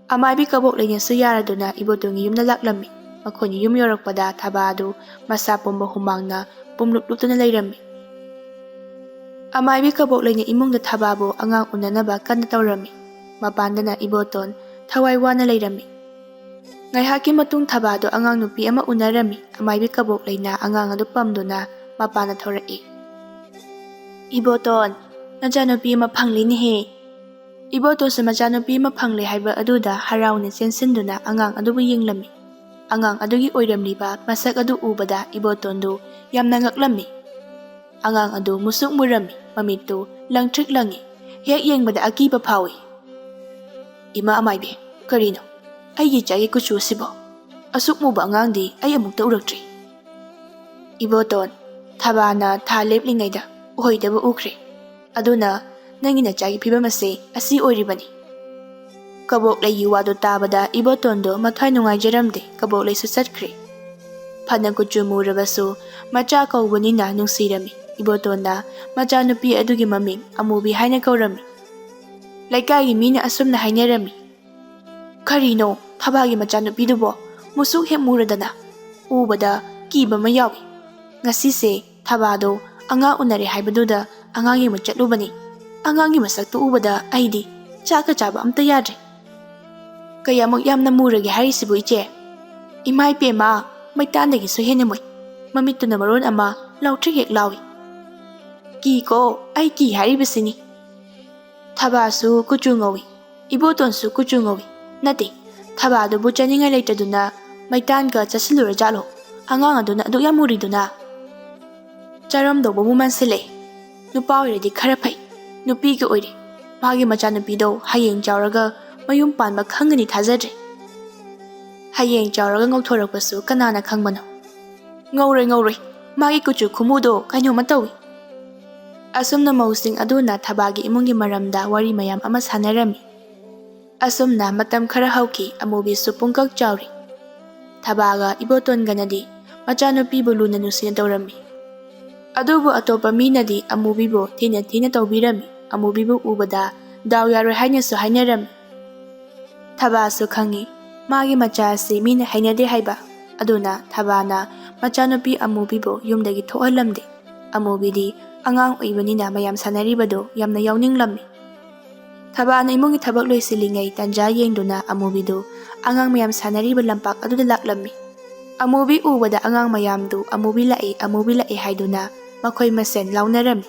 ꯑꯃꯥꯏꯕꯤ ꯀꯕꯣꯛꯂꯩꯅꯁꯨ ꯌꯥꯔꯗꯨꯅ ꯏꯕꯣꯇꯣꯟꯒꯤ ꯌꯨꯝꯗ ꯂꯥꯛꯂꯝꯃꯤ꯫ ꯃꯈꯣꯏꯅ ꯌꯨꯝ ꯌꯧꯔꯛꯄꯗ ꯊꯕꯥ ꯑꯗꯨ ꯃꯁꯥ ꯄꯨꯝꯕ ꯍꯨꯃꯥꯡꯅ ꯄꯨꯝꯂꯨꯞ ꯂꯨꯞꯇꯨꯅ ꯂꯩꯔꯝꯃꯤ꯫ ꯑꯃꯥꯏꯕꯤ ꯀꯕꯣꯛꯂꯩꯅ ꯏꯃꯨꯡꯗ ꯊꯕꯥꯕꯨ ꯑꯉꯥꯡ ꯎꯅꯅꯕ ꯀꯟꯅ ꯇꯧꯔꯝꯃꯤ꯫ ꯃꯄꯥꯟꯗꯅ ꯏꯕꯣꯇꯣꯟ ꯊꯋꯥꯏ ꯋꯥꯅ ꯂꯩꯔꯝꯃꯤ꯫ ꯉꯥꯏꯍꯥꯛꯀꯤ ꯃꯇꯨꯡ ꯊꯕꯥꯗꯣ ꯑꯉꯥꯡ ꯅꯨꯄꯤ ꯑꯃ ꯎꯅꯔꯝꯃꯤ꯫ ꯑꯃꯥꯏꯕꯤ ꯀꯕꯣꯛꯂꯩꯅ ꯑꯉꯥꯡ ꯑꯗꯨ ꯄꯝꯗꯨꯅ ꯃꯄꯥꯟꯗ ꯊꯧꯔꯛꯏ꯫ "ꯏꯕꯣꯇꯣꯟ, ꯅꯆꯥꯅꯨꯄꯤ ꯑꯃ ꯐꯪꯂꯤꯅꯦꯍꯦ!" ꯏꯕꯣꯇꯣꯟꯁꯨ ꯃꯆꯥꯅꯨꯄꯤ ꯑꯃ ꯐꯪꯂꯦ ꯍꯥꯏꯕ ꯑꯗꯨꯗ ꯍꯔꯥꯎꯅ ꯆꯦꯟꯁꯤꯟꯗꯨꯅ ꯑꯉꯥꯡ ꯑꯗꯨꯕꯨ ꯌꯦꯡꯂꯝꯃꯤ꯫ ꯑꯉꯥꯡ ꯑꯗꯨꯒꯤ ꯑꯣꯏꯔꯝꯂꯤꯕ ꯃꯁꯛ ꯑꯗꯨ ꯎꯕꯗ ꯏꯕꯣꯇꯣꯟꯗꯨ ꯌꯥꯝꯅ ꯉꯛꯂꯝꯃꯤ꯫ ꯑꯉꯥꯡ ꯑꯗꯨ ꯃꯨꯁꯨꯛ ꯃꯨꯔꯝꯃꯤ, ꯃꯃꯤꯠꯇꯨ ꯂꯪꯇ꯭ꯔꯤꯛ ꯂꯪꯏ꯫ ꯍꯦꯛ ꯌꯦꯡꯕꯗ ꯑꯀꯤꯕ ꯐꯥꯎꯏ꯫ "ꯏꯃꯥ ꯑꯃꯥꯏꯕꯤ, ꯀꯔꯤꯅꯣ? ꯑꯩꯒꯤ ꯏꯆꯥꯒꯤ ꯀꯨꯆꯨ ꯑꯁꯤꯕꯣ? ꯑꯁꯨꯛ ꯃꯨꯕ ꯑꯉꯥꯡꯗꯤ ꯑꯩ ꯑꯃꯨꯛꯇ ꯎꯔꯛꯇ꯭ꯔꯤ꯫" "ꯏꯕꯣꯇꯣꯟ, ꯊꯕꯥꯅ ꯊꯥ ꯂꯦꯞꯂꯤꯉꯩꯗ ꯎꯍꯩꯗꯕ ꯎꯈ꯭ꯔꯦ꯫ ꯑꯗꯨꯅ ꯅꯪꯒꯤ ꯅꯆꯥꯒꯤ ꯐꯤꯕꯝ ꯑꯁꯤ ꯑꯁꯤ ꯑꯣꯏꯔꯤꯕꯅꯤ꯫" ꯀꯕꯣꯛꯂꯩꯒꯤ ꯋꯥꯗꯨ ꯇꯥꯕꯗ ꯏꯕꯣꯇꯣꯟꯗꯣ ꯃꯊ꯭ꯋꯥꯏ ꯅꯨꯡꯉꯥꯏꯖꯔꯝꯗꯦ꯫ ꯀꯕꯣꯛꯂꯩꯁꯨ ꯆꯠꯈ꯭ꯔꯦ꯫ ꯐꯅ ꯀꯨꯆꯨ ꯃꯨꯔꯕꯁꯨ ꯃꯆꯥ ꯀꯧꯕꯅꯤꯅ ꯅꯨꯡꯁꯤꯔꯝꯃꯤ꯫ ꯏꯕꯣꯇꯣꯟꯅ ꯃꯆꯥꯅꯨꯄꯤ ꯑꯗꯨꯒꯤ ꯃꯃꯤꯡ ꯑꯃꯨꯕꯤ ꯍꯥꯏꯅ ꯀꯧꯔꯝꯃꯤ꯫ ꯂꯩꯀꯥꯏꯒꯤ ꯃꯤꯅ ꯑꯁꯨꯝꯅ ꯍꯥꯏꯅꯔꯝꯃꯤ, "ꯀꯔꯤꯅꯣ, ꯊꯕꯥꯒꯤ ꯃꯆꯥꯅꯨꯄꯤꯗꯨꯕꯣ? ꯃꯨꯁꯨꯛ ꯍꯦꯛ ꯃꯨꯔꯗꯅ꯫ ꯎꯕꯗ ꯀꯤꯕ ꯑꯃ ꯌꯥꯎꯏ꯫ ꯉꯁꯤꯁꯦ ꯊꯕꯥꯗꯣ ꯑꯉꯥꯡ ꯎꯅꯔꯦ ꯍꯥꯏꯕꯗꯨꯗ ꯑꯉꯥꯡ ꯌꯦꯡꯕ ꯆꯠꯂꯨꯕꯅꯤ꯫ ꯑꯉꯥꯡꯒꯤ ꯃꯁꯛꯇꯨ ꯎꯕꯗ ꯑꯩꯗꯤ ꯆꯥꯛꯀ ꯆꯥꯕ ꯑꯝꯇ ꯌꯥꯗ꯭ꯔꯦ꯫" "ꯀꯌꯥꯃꯨꯛ ꯌꯥꯝꯅ ꯃꯨꯔꯒꯦ ꯍꯥꯏꯔꯤꯁꯤꯕꯨ, ꯏꯆꯦ?" "ꯏꯃꯥ ꯏꯄꯦꯝꯃ, ꯃꯩꯇꯥꯟꯗꯒꯤꯁꯨ ꯍꯦꯟꯅ ꯃꯨꯏ꯫ ꯃꯃꯤꯠꯇꯨꯅ ꯃꯔꯣꯟ ꯑꯃ ꯂꯥꯎꯇ꯭ꯔꯤꯛ ꯍꯦꯛ ꯂꯥꯎꯏ꯫" "ꯀꯤꯀꯣ, ꯑꯩ ꯀꯤ ꯍꯥꯏꯔꯤꯕꯁꯤꯅꯤ꯫ ꯊꯕꯥꯁꯨ ꯀꯨꯆꯨ ꯉꯧꯏ, ꯏꯕꯣꯇꯣꯟꯁꯨ ꯀꯨꯆꯨ ꯉꯧꯏ꯫ ꯅꯠꯇꯦ, ꯊꯕꯥꯗꯨꯕꯨ ꯆꯥꯅꯤꯡꯉꯥꯏ ꯂꯩꯇꯗꯨꯅ ꯃꯩꯇꯥꯟꯒ ꯆꯥꯁꯤꯜꯂꯨꯔ ꯖꯥꯠꯂꯣ? ꯑꯉꯥꯡ ꯑꯗꯨꯅ ꯑꯗꯨꯛ ꯌꯥꯝ ꯃꯨꯔꯤꯗꯨꯅ?" "ꯆꯥꯔꯝꯗꯧꯕꯕꯨ ꯃꯥꯟꯁꯤꯜꯂꯛꯑꯦ꯫ ꯅꯨꯄꯥ ꯑꯣꯏꯔꯗꯤ ꯈꯔ ꯐꯩ, ꯅꯨꯄꯤꯒ ꯑꯣꯏꯔꯦ꯫ ꯃꯥꯒꯤ ꯃꯆꯥꯅꯨꯄꯤꯗꯣ ꯍꯌꯦꯡ ꯆꯥꯎꯔꯒ ꯃꯌꯨꯝ ꯄꯥꯟꯕ ꯈꯪꯒꯅꯤ ꯊꯥꯖꯗ꯭ꯔꯦ꯫ ꯍꯌꯦꯡ ꯆꯥꯎꯔꯒ ꯉꯧꯊꯣꯔꯛꯄꯁꯨ ꯀꯅꯥꯅ ꯈꯪꯕꯅꯣ?" "ꯉꯧꯔꯣꯏ, ꯉꯧꯔꯣꯏ, ꯃꯥꯒꯤ ꯀꯨꯆꯨ ꯈꯨꯃꯨꯗꯣ ꯀꯩꯅꯣꯝꯃ ꯇꯧꯏ꯫" ꯑꯁꯨꯝꯅ ꯃꯧꯁꯤꯡ ꯑꯗꯨꯅ ꯊꯕꯥꯒꯤ ꯏꯃꯨꯡꯒꯤ ꯃꯔꯝꯗ ꯋꯥꯔꯤ ꯃꯌꯥꯝ ꯑꯃ ꯁꯥꯟꯅꯔꯝꯃꯤ꯫ ꯑꯁꯨꯝꯅ ꯃꯇꯝ ꯈꯔ ꯍꯧꯈꯤ꯫ ꯑꯃꯨꯕꯤꯁꯨ ꯄꯨꯡꯀꯛ ꯆꯥꯎꯔꯤ꯫ ꯊꯕꯥꯒ ꯏꯕꯣꯇꯣꯟꯒꯅꯗꯤ ꯃꯆꯥꯅꯨꯄꯤꯕꯨ ꯂꯨꯅ ꯅꯨꯡꯁꯤꯅ ꯇꯧꯔꯝꯃꯤ꯫ ꯑꯗꯨꯕꯨ ꯑꯇꯣꯞꯄ ꯃꯤꯅꯗꯤ ꯑꯃꯨꯕꯤꯕꯨ ꯊꯤꯅ ꯊꯤꯅ ꯇꯧꯕꯤꯔꯝꯃꯤ꯫ ꯑꯃꯨꯕꯤꯕꯨ ꯎꯕꯗ ꯗꯥꯎ ꯌꯥꯔꯣꯏ ꯍꯥꯏꯅꯁꯨ ꯍꯥꯏꯅꯔꯝꯃꯤ꯫ ꯊꯕꯥꯁꯨ ꯈꯪꯏ, ꯃꯥꯒꯤ ꯃꯆꯥ ꯑꯁꯤ ꯃꯤꯅ ꯍꯩꯅꯗꯦ ꯍꯥꯏꯕ꯫ ꯑꯗꯨꯅ ꯊꯕꯥꯅ ꯃꯆꯥꯅꯨꯄꯤ ꯑꯃꯨꯕꯤꯕꯨ ꯌꯨꯝꯗꯒꯤ ꯊꯣꯛꯍꯜꯂꯝꯗꯦ꯫ ꯑꯃꯨꯕꯤꯗꯤ ꯑꯉꯥꯡ ꯑꯣꯏꯕꯅꯤꯅ ꯃꯌꯥꯝ ꯁꯥꯟꯅꯔꯤꯕꯗꯨ ꯌꯥꯝꯅ ꯌꯥꯎꯅꯤꯡꯂꯝꯃꯤ꯫ ꯊꯕꯥꯅ ꯏꯃꯨꯡꯒꯤ ꯊꯕꯛ ꯂꯣꯏꯁꯤꯜꯂꯤꯉꯩ ꯇꯟꯖꯥ ꯌꯦꯡꯗꯨꯅ ꯑꯃꯨꯕꯤꯗꯨ ꯑꯉꯥꯡ ꯃꯌꯥꯝ ꯁꯥꯟꯅꯔꯤꯕ ꯂꯝꯄꯥꯛ ꯑꯗꯨꯗ ꯂꯥꯛꯂꯝꯃꯤ꯫ ꯑꯃꯨꯕꯤ ꯎꯕꯗ ꯑꯉꯥꯡ ꯃꯌꯥꯝꯗꯨ "ꯑꯃꯨꯕꯤ ꯂꯥꯛꯏ, ꯑꯃꯨꯕꯤ ꯂꯥꯛꯏ" ꯍꯥꯏꯗꯨꯅ ꯃꯈꯣꯏ ꯃꯁꯦꯟ ꯂꯥꯎꯅꯔꯝꯃꯤ꯫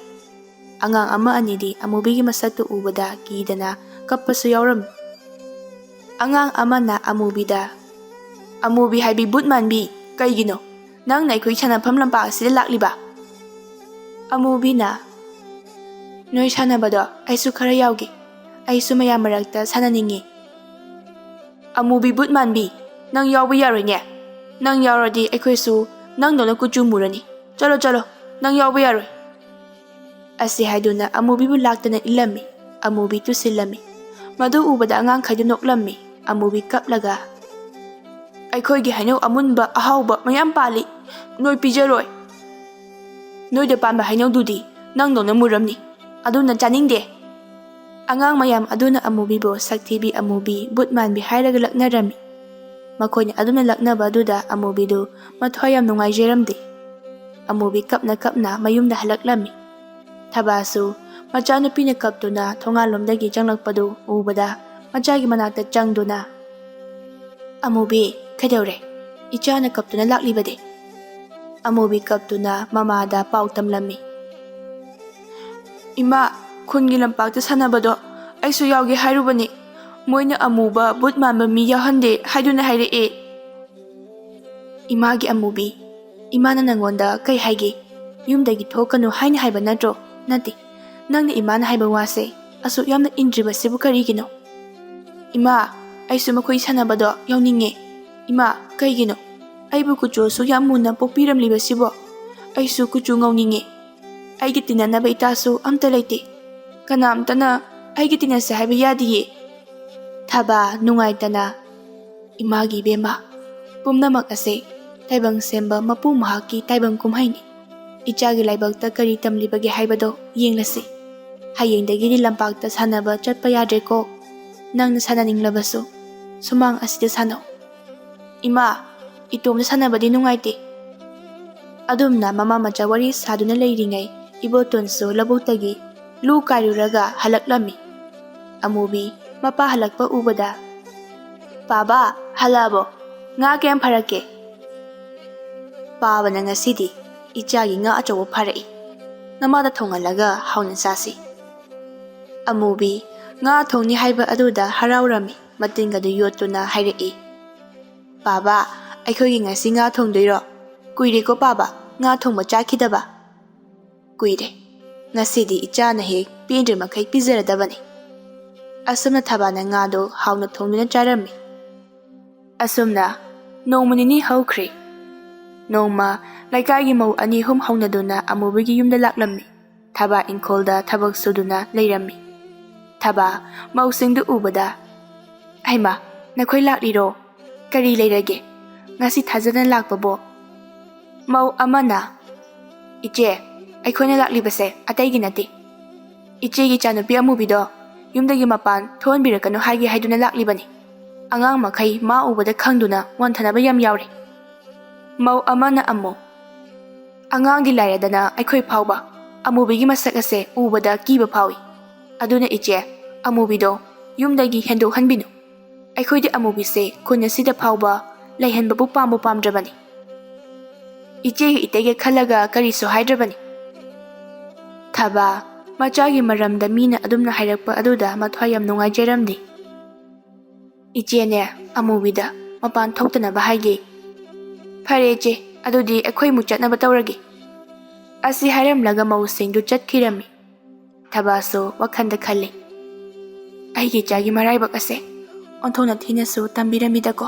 ꯑꯉꯥꯡ ꯑꯃ ꯑꯅꯤꯗꯤ ꯑꯃꯨꯕꯤꯒꯤ ꯃꯁꯛꯇꯨ ꯎꯕꯗ ꯀꯤꯗꯅ ꯀꯞꯄꯁꯨ ꯌꯥꯎꯔꯝꯃꯤ꯫ ꯑꯉꯥꯡ ꯑꯃꯅ ꯑꯃꯨꯕꯤꯗ, "ꯑꯃꯨꯕꯤ ꯍꯥꯏꯕꯤ ꯕꯨꯠ ꯃꯥꯟꯕꯤ, ꯀꯩꯒꯤꯅꯣ ꯅꯪꯅ ꯑꯩꯈꯣꯏ ꯁꯥꯟꯅꯐꯝ ꯂꯝꯄꯥꯛ ꯑꯁꯤꯗ ꯂꯥꯛꯂꯤꯕ?" ꯑꯃꯨꯕꯤꯅ, "ꯅꯣꯏ ꯁꯥꯟꯅꯕꯗꯣ ꯑꯩꯁꯨ ꯈꯔ ꯌꯥꯎꯒꯦ, ꯑꯩꯁꯨ ꯃꯌꯥꯝ ꯃꯔꯛꯇ ꯁꯥꯟꯅꯅꯤꯡꯉꯤ꯫" "ꯑꯃꯨꯕꯤ ꯕꯨꯠ ꯃꯥꯟꯕꯤ, ꯅꯪ ꯌꯥꯎꯕ ꯌꯥꯔꯣꯏꯅꯦ꯫ ꯅꯪ ꯌꯥꯎꯔꯗꯤ ꯑꯩꯈꯣꯏꯁꯨ ꯅꯪꯗꯧꯅ ꯀꯨꯆꯨ ꯃꯨꯔꯅꯤ꯫ ꯆꯠꯂꯣ, ꯆꯠꯂꯣ, ꯅꯪ ꯌꯥꯎꯕ ꯌꯥꯔꯣꯏ꯫" ꯑꯁꯤ ꯍꯥꯏꯗꯨꯅ ꯑꯃꯨꯕꯤꯕꯨ ꯂꯥꯛꯇꯅ ꯏꯜꯂꯝꯃꯤ꯫ ꯑꯃꯨꯕꯤ ꯇꯨꯁꯤꯜꯂꯝꯃꯤ꯫ ꯃꯗꯨ ꯎꯕꯗ ꯑꯉꯥꯡꯈꯩꯗꯨ ꯅꯣꯛꯂꯝꯃꯤ꯫ ꯑꯃꯨꯕꯤ ꯀꯞꯂꯒ, "ꯑꯩꯈꯣꯏꯒꯤ ꯍꯩꯅꯧ ꯑꯃꯨꯟꯕ ꯑꯍꯥꯎꯕ ꯃꯌꯥꯝ ꯄꯥꯜꯂꯤ, ꯅꯣꯏ ꯄꯤꯖꯔꯣꯏ꯫ ꯅꯣꯏꯗ ꯄꯥꯟꯕ ꯍꯩꯅꯧꯗꯨꯗꯤ ꯅꯪꯗꯧꯅ ꯃꯨꯔꯝꯅꯤ, ꯑꯗꯨꯅ ꯆꯥꯅꯤꯡꯗꯦ꯫" ꯑꯉꯥꯡ ꯃꯌꯥꯝ ꯑꯗꯨꯅ ꯑꯃꯨꯕꯤꯕꯨ ꯁꯛꯊꯤꯕꯤ, ꯑꯃꯨꯕꯤ, ꯕꯨꯠ ꯃꯥꯟꯕꯤ ꯍꯥꯏꯔꯒ ꯂꯛꯅꯔꯝꯃꯤ꯫ ꯃꯈꯣꯏꯅ ꯑꯗꯨꯅ ꯂꯛꯅꯕ ꯑꯗꯨꯗ ꯑꯃꯨꯕꯤꯗꯨ ꯃꯊ꯭ꯋꯥꯏ ꯌꯥꯝ ꯅꯨꯡꯉꯥꯏꯖꯔꯝꯗꯦ꯫ ꯑꯃꯨꯕꯤ ꯀꯞꯅ ꯀꯞꯅ ꯃꯌꯨꯝꯗ ꯍꯜꯂꯛꯂꯝꯃꯤ꯫ ꯊꯕꯥꯁꯨ ꯃꯆꯥꯅꯨꯄꯤꯅ ꯀꯞꯇꯨꯅ ꯊꯣꯡꯒꯥꯜꯂꯣꯝꯗꯒꯤ ꯆꯪꯂꯛꯄꯗꯨ ꯎꯕꯗ ꯃꯆꯥꯒꯤ ꯃꯅꯥꯛꯇ ꯆꯪꯗꯨꯅ, "ꯑꯃꯨꯕꯤ, ꯀꯩꯗꯧꯔꯦ? ꯏꯆꯥꯅ ꯀꯞꯇꯨꯅ ꯂꯥꯛꯂꯤꯕꯗꯤ?" ꯑꯃꯨꯕꯤ ꯀꯞꯇꯨꯅ ꯃꯃꯥꯗ ꯄꯥꯎ ꯇꯝꯂꯝꯃꯤ꯫ "ꯏꯃꯥ, ꯈꯨꯟꯒꯤ ꯂꯝꯄꯥꯛꯇ ꯁꯥꯟꯅꯕꯗꯣ ꯑꯩꯁꯨ ꯌꯥꯎꯒꯦ ꯍꯥꯏꯔꯨꯕꯅꯤ꯫ ꯃꯣꯏꯅ ꯑꯃꯨꯕ ꯕꯨꯠ ꯃꯥꯟꯕ ꯃꯤ ꯌꯥꯎꯍꯟꯗꯦ ꯍꯥꯏꯗꯨꯅ ꯍꯥꯏꯔꯛꯑꯦ꯫" "ꯏꯃꯥꯒꯤ ꯑꯃꯨꯕꯤ, ꯏꯃꯥꯅ ꯅꯪꯉꯣꯟꯗ ꯀꯩ ꯍꯥꯏꯒꯦ? ꯌꯨꯝꯗꯒꯤ ꯊꯣꯛꯀꯅꯨ ꯍꯥꯏꯅ ꯍꯥꯏꯕ ꯅꯠꯇ꯭ꯔꯣ? ꯅꯠꯇꯦ, ꯅꯪꯅ ꯏꯃꯥꯅ ꯍꯥꯏꯕ ꯋꯥꯁꯦ ꯑꯁꯨꯛ ꯌꯥꯝꯅ ꯏꯟꯗ꯭ꯔꯤꯕꯁꯤꯕꯨ ꯀꯔꯤꯒꯤꯅꯣ?" "ꯏꯃꯥ, ꯑꯩꯁꯨ ꯃꯈꯣꯏ ꯁꯥꯟꯅꯕꯗꯣ ꯌꯥꯎꯅꯤꯡꯉꯦ꯫ ꯏꯃꯥ, ꯀꯩꯒꯤꯅꯣ? ꯑꯩꯕꯨ ꯀꯨꯆꯨ ꯑꯁꯨꯛ ꯌꯥꯝ ꯃꯨꯅ ꯄꯣꯛꯄꯤꯔꯝꯂꯤꯕꯁꯤꯕꯣ? ꯑꯩꯁꯨ ꯀꯨꯆꯨ ꯉꯧꯅꯤꯡꯉꯦ꯫ ꯑꯩꯒꯤ ꯇꯤꯟꯅꯅꯕ ꯏꯇꯥꯁꯨ ꯑꯝꯇ ꯂꯩꯇꯦ꯫ ꯀꯅꯥꯝꯇꯅ ꯑꯩꯒ ꯇꯤꯟꯅꯁꯦ ꯍꯥꯏꯕ ꯌꯥꯗꯤꯌꯦ꯫" ꯊꯕꯥ ꯅꯨꯡꯉꯥꯏꯇꯅ, "ꯏꯃꯥꯒꯤ ꯏꯕꯦꯝꯃ, ꯄꯨꯝꯅꯃꯛ ꯑꯁꯦ ꯇꯥꯏꯕꯪ ꯁꯦꯝꯕ ꯃꯄꯨ ꯃꯍꯥꯛꯀꯤ ꯇꯥꯏꯕꯪ ꯀꯨꯝꯍꯩꯅꯤ꯫ ꯏꯆꯥꯒꯤ ꯂꯥꯏꯕꯛꯇ ꯀꯔꯤ ꯇꯝꯂꯤꯕꯒꯦ ꯍꯥꯏꯕꯗꯣ ꯌꯦꯡꯂꯁꯤ꯫ ꯍꯌꯦꯡꯗꯒꯤꯗꯤ ꯂꯝꯄꯥꯛꯇ ꯁꯥꯟꯅꯕ ꯆꯠꯄ ꯌꯥꯗ꯭ꯔꯦꯀꯣ꯫ ꯅꯪꯅ ꯁꯥꯟꯅꯅꯤꯡꯂꯕꯁꯨ ꯁꯨꯃꯥꯡ ꯑꯁꯤꯗ ꯁꯥꯟꯅꯧ꯫" "ꯏꯃꯥ, ꯏꯇꯣꯝꯇ ꯁꯥꯟꯅꯕꯗꯤ ꯅꯨꯡꯉꯥꯏꯇꯦ꯫ ꯑꯗꯨꯝꯅ ꯃꯃꯥ ꯃꯆꯥ ꯋꯥꯔꯤ ꯁꯥꯗꯨꯅ ꯂꯩꯔꯤꯉꯩ ꯏꯕꯣꯇꯣꯟꯁꯨ ꯂꯧꯕꯨꯛꯇꯒꯤ ꯂꯨ ꯀꯥꯏꯔꯨꯔꯒ ꯍꯜꯂꯛꯂꯝꯃꯤ꯫ ꯑꯃꯨꯕꯤ ꯃꯄꯥ ꯍꯜꯂꯛꯄ ꯎꯕꯗ, "ꯄꯥꯕ, ꯍꯜꯂꯛꯑꯕꯣ? ꯉꯥ ꯀꯌꯥꯝ ꯐꯥꯔꯛꯀꯦ?" ꯄꯥꯕꯅ ꯉꯁꯤꯗꯤ ꯏꯆꯥꯒꯤ ꯉꯥ ꯑꯆꯧꯕ ꯐꯥꯔꯛꯏ꯫ ꯅꯃꯥꯗ ꯊꯣꯡꯍꯜꯂꯒ ꯍꯥꯎꯅ ꯆꯥꯁꯤ꯫ ꯑꯃꯨꯕꯤ ꯉꯥ ꯊꯣꯡꯅꯤ ꯍꯥꯏꯕ ꯑꯗꯨꯗ ꯍꯔꯥꯎꯔꯝꯃꯤ꯫ ꯃꯇꯤꯟꯒꯗꯨ ꯌꯣꯠꯇꯨꯅ ꯍꯥꯏꯔꯛꯏ, "ꯄꯥꯕ, ꯑꯩꯈꯣꯏꯒꯤ ꯉꯁꯤ ꯉꯥ ꯊꯣꯡꯗꯣꯏꯔꯣ? ꯀꯨꯏꯔꯦꯀꯣ ꯄꯥꯕ, ꯉꯥ ꯊꯣꯡꯕ ꯆꯥꯈꯤꯗꯕ?" "ꯀꯨꯏꯔꯦ꯫ ꯉꯁꯤꯗꯤ ꯏꯆꯥꯅ ꯍꯦꯛ ꯄꯦꯟꯗ꯭ꯔꯤ ꯃꯈꯩ ꯄꯤꯖꯔꯗꯕꯅꯤ꯫" ꯑꯁꯨꯝꯅ ꯊꯕꯥꯅ ꯉꯥꯗꯣ ꯍꯥꯎꯅ ꯊꯣꯡꯗꯨꯅ ꯆꯥꯔꯝꯃꯤ꯫ ꯑꯁꯨꯝꯅ ꯅꯣꯡꯃ ꯅꯤꯅꯤ ꯍꯧꯈ꯭ꯔꯦ꯫ ꯅꯣꯡꯃ ꯂꯩꯀꯥꯏꯒꯤ ꯃꯧ ꯑꯅꯤ ꯑꯍꯨꯝ ꯍꯧꯅꯗꯨꯅ ꯑꯃꯨꯕꯤꯒꯤ ꯌꯨꯝꯗ ꯂꯥꯛꯂꯝꯃꯤ꯫ ꯊꯕꯥ ꯏꯪꯈꯣꯜꯗ ꯊꯕꯛ ꯁꯨꯗꯨꯅ ꯂꯩꯔꯝꯃꯤ꯫ ꯊꯕꯥ ꯃꯧꯁꯤꯡꯗꯨ ꯎꯕꯗ, "ꯍꯩꯃꯥ, ꯅꯈꯣꯏ ꯂꯥꯛꯂꯤꯔꯣ? ꯀꯔꯤ ꯂꯩꯔꯒꯦ? ꯉꯁꯤ ꯊꯥꯖꯗꯅ ꯂꯥꯛꯄꯕꯣ?" ꯃꯧ ꯑꯃꯅ, "ꯏꯆꯦ, ꯑꯩꯈꯣꯏꯅ ꯂꯥꯛꯂꯤꯕꯁꯦ ꯑꯇꯩꯒꯤ ꯅꯠꯇꯦ꯫ ꯏꯆꯦꯒꯤ ꯏꯆꯥꯅꯨꯄꯤ ꯑꯃꯨꯕꯤꯗꯣ ꯌꯨꯝꯗꯒꯤ ꯃꯄꯥꯟ ꯊꯣꯛꯍꯟꯕꯤꯔꯛꯀꯅꯨ ꯍꯥꯏꯒꯦ ꯍꯥꯏꯗꯨꯅ ꯂꯥꯛꯂꯤꯕꯅꯤ꯫ ꯑꯉꯥꯡ ꯃꯈꯩ ꯃꯥ ꯎꯕꯗ ꯈꯪꯗꯨꯅ ꯋꯥꯟꯊꯅꯕ ꯌꯥꯝ ꯌꯥꯎꯔꯦ꯫" ꯃꯧ ꯑꯃꯅ ꯑꯃꯨꯛ, "ꯑꯉꯥꯡꯗꯤ ꯂꯥꯏꯔꯗꯅ ꯑꯩꯈꯣꯏ ꯐꯥꯎꯕ ꯑꯃꯨꯕꯤꯒꯤ ꯃꯁꯛ ꯑꯁꯦ ꯎꯕꯗ ꯀꯤꯕ ꯐꯥꯎꯏ꯫ ꯑꯗꯨꯅ ꯏꯆꯦ, ꯑꯃꯨꯕꯤꯗꯣ ꯌꯨꯝꯗꯒꯤ ꯍꯦꯟꯗꯣꯛꯍꯟꯕꯤꯅꯨ꯫ ꯑꯩꯈꯣꯏꯗꯤ ꯑꯃꯨꯕꯤꯁꯦ ꯈꯨꯟ ꯑꯁꯤꯗ ꯐꯥꯎꯕ ꯂꯩꯍꯟꯕꯕꯨ ꯄꯥꯝꯕꯨ ꯄꯥꯝꯗ꯭ꯔꯕꯅꯤ꯫ ꯏꯆꯦꯒ ꯏꯇꯩꯒ ꯈꯜꯂꯒ ꯀꯔꯤꯁꯨ ꯍꯥꯏꯗ꯭ꯔꯕꯅꯤ꯫" ꯊꯕꯥ ꯃꯆꯥꯒꯤ ꯃꯔꯝꯗ ꯃꯤꯅ ꯑꯗꯨꯝꯅ ꯍꯥꯏꯔꯛꯄ ꯑꯗꯨꯗ ꯃꯊ꯭ꯋꯥꯏ ꯌꯥꯝ ꯅꯨꯡꯉꯥꯏꯖꯔꯝꯗꯦ꯫ "ꯏꯆꯦꯅꯦ, ꯑꯃꯨꯕꯤꯗ ꯃꯄꯥꯟ ꯊꯣꯛꯇꯅꯕ ꯍꯥꯏꯒꯦ꯫" "ꯐꯔꯦ ꯏꯆꯦ, ꯑꯗꯨꯗꯤ ꯑꯩꯈꯣꯏ ꯑꯃꯨꯛ ꯆꯠꯅꯕ ꯇꯧꯔꯒꯦ꯫" ꯑꯁꯤ ꯍꯥꯏꯔꯝꯂꯒ ꯃꯧꯁꯤꯡꯗꯨ ꯆꯠꯈꯤꯔꯝꯃꯤ꯫ ꯊꯕꯥꯁꯨ ꯋꯥꯈꯜꯗ ꯈꯜꯂꯤ, "ꯑꯩꯒꯤ ꯏꯆꯥꯒꯤ ꯃꯔꯥꯏꯕꯛ ꯑꯁꯦ ꯑꯣꯟꯊꯣꯛꯅ ꯊꯤꯅꯁꯨ ꯇꯝꯕꯤꯔꯝꯃꯤꯗꯀꯣ꯫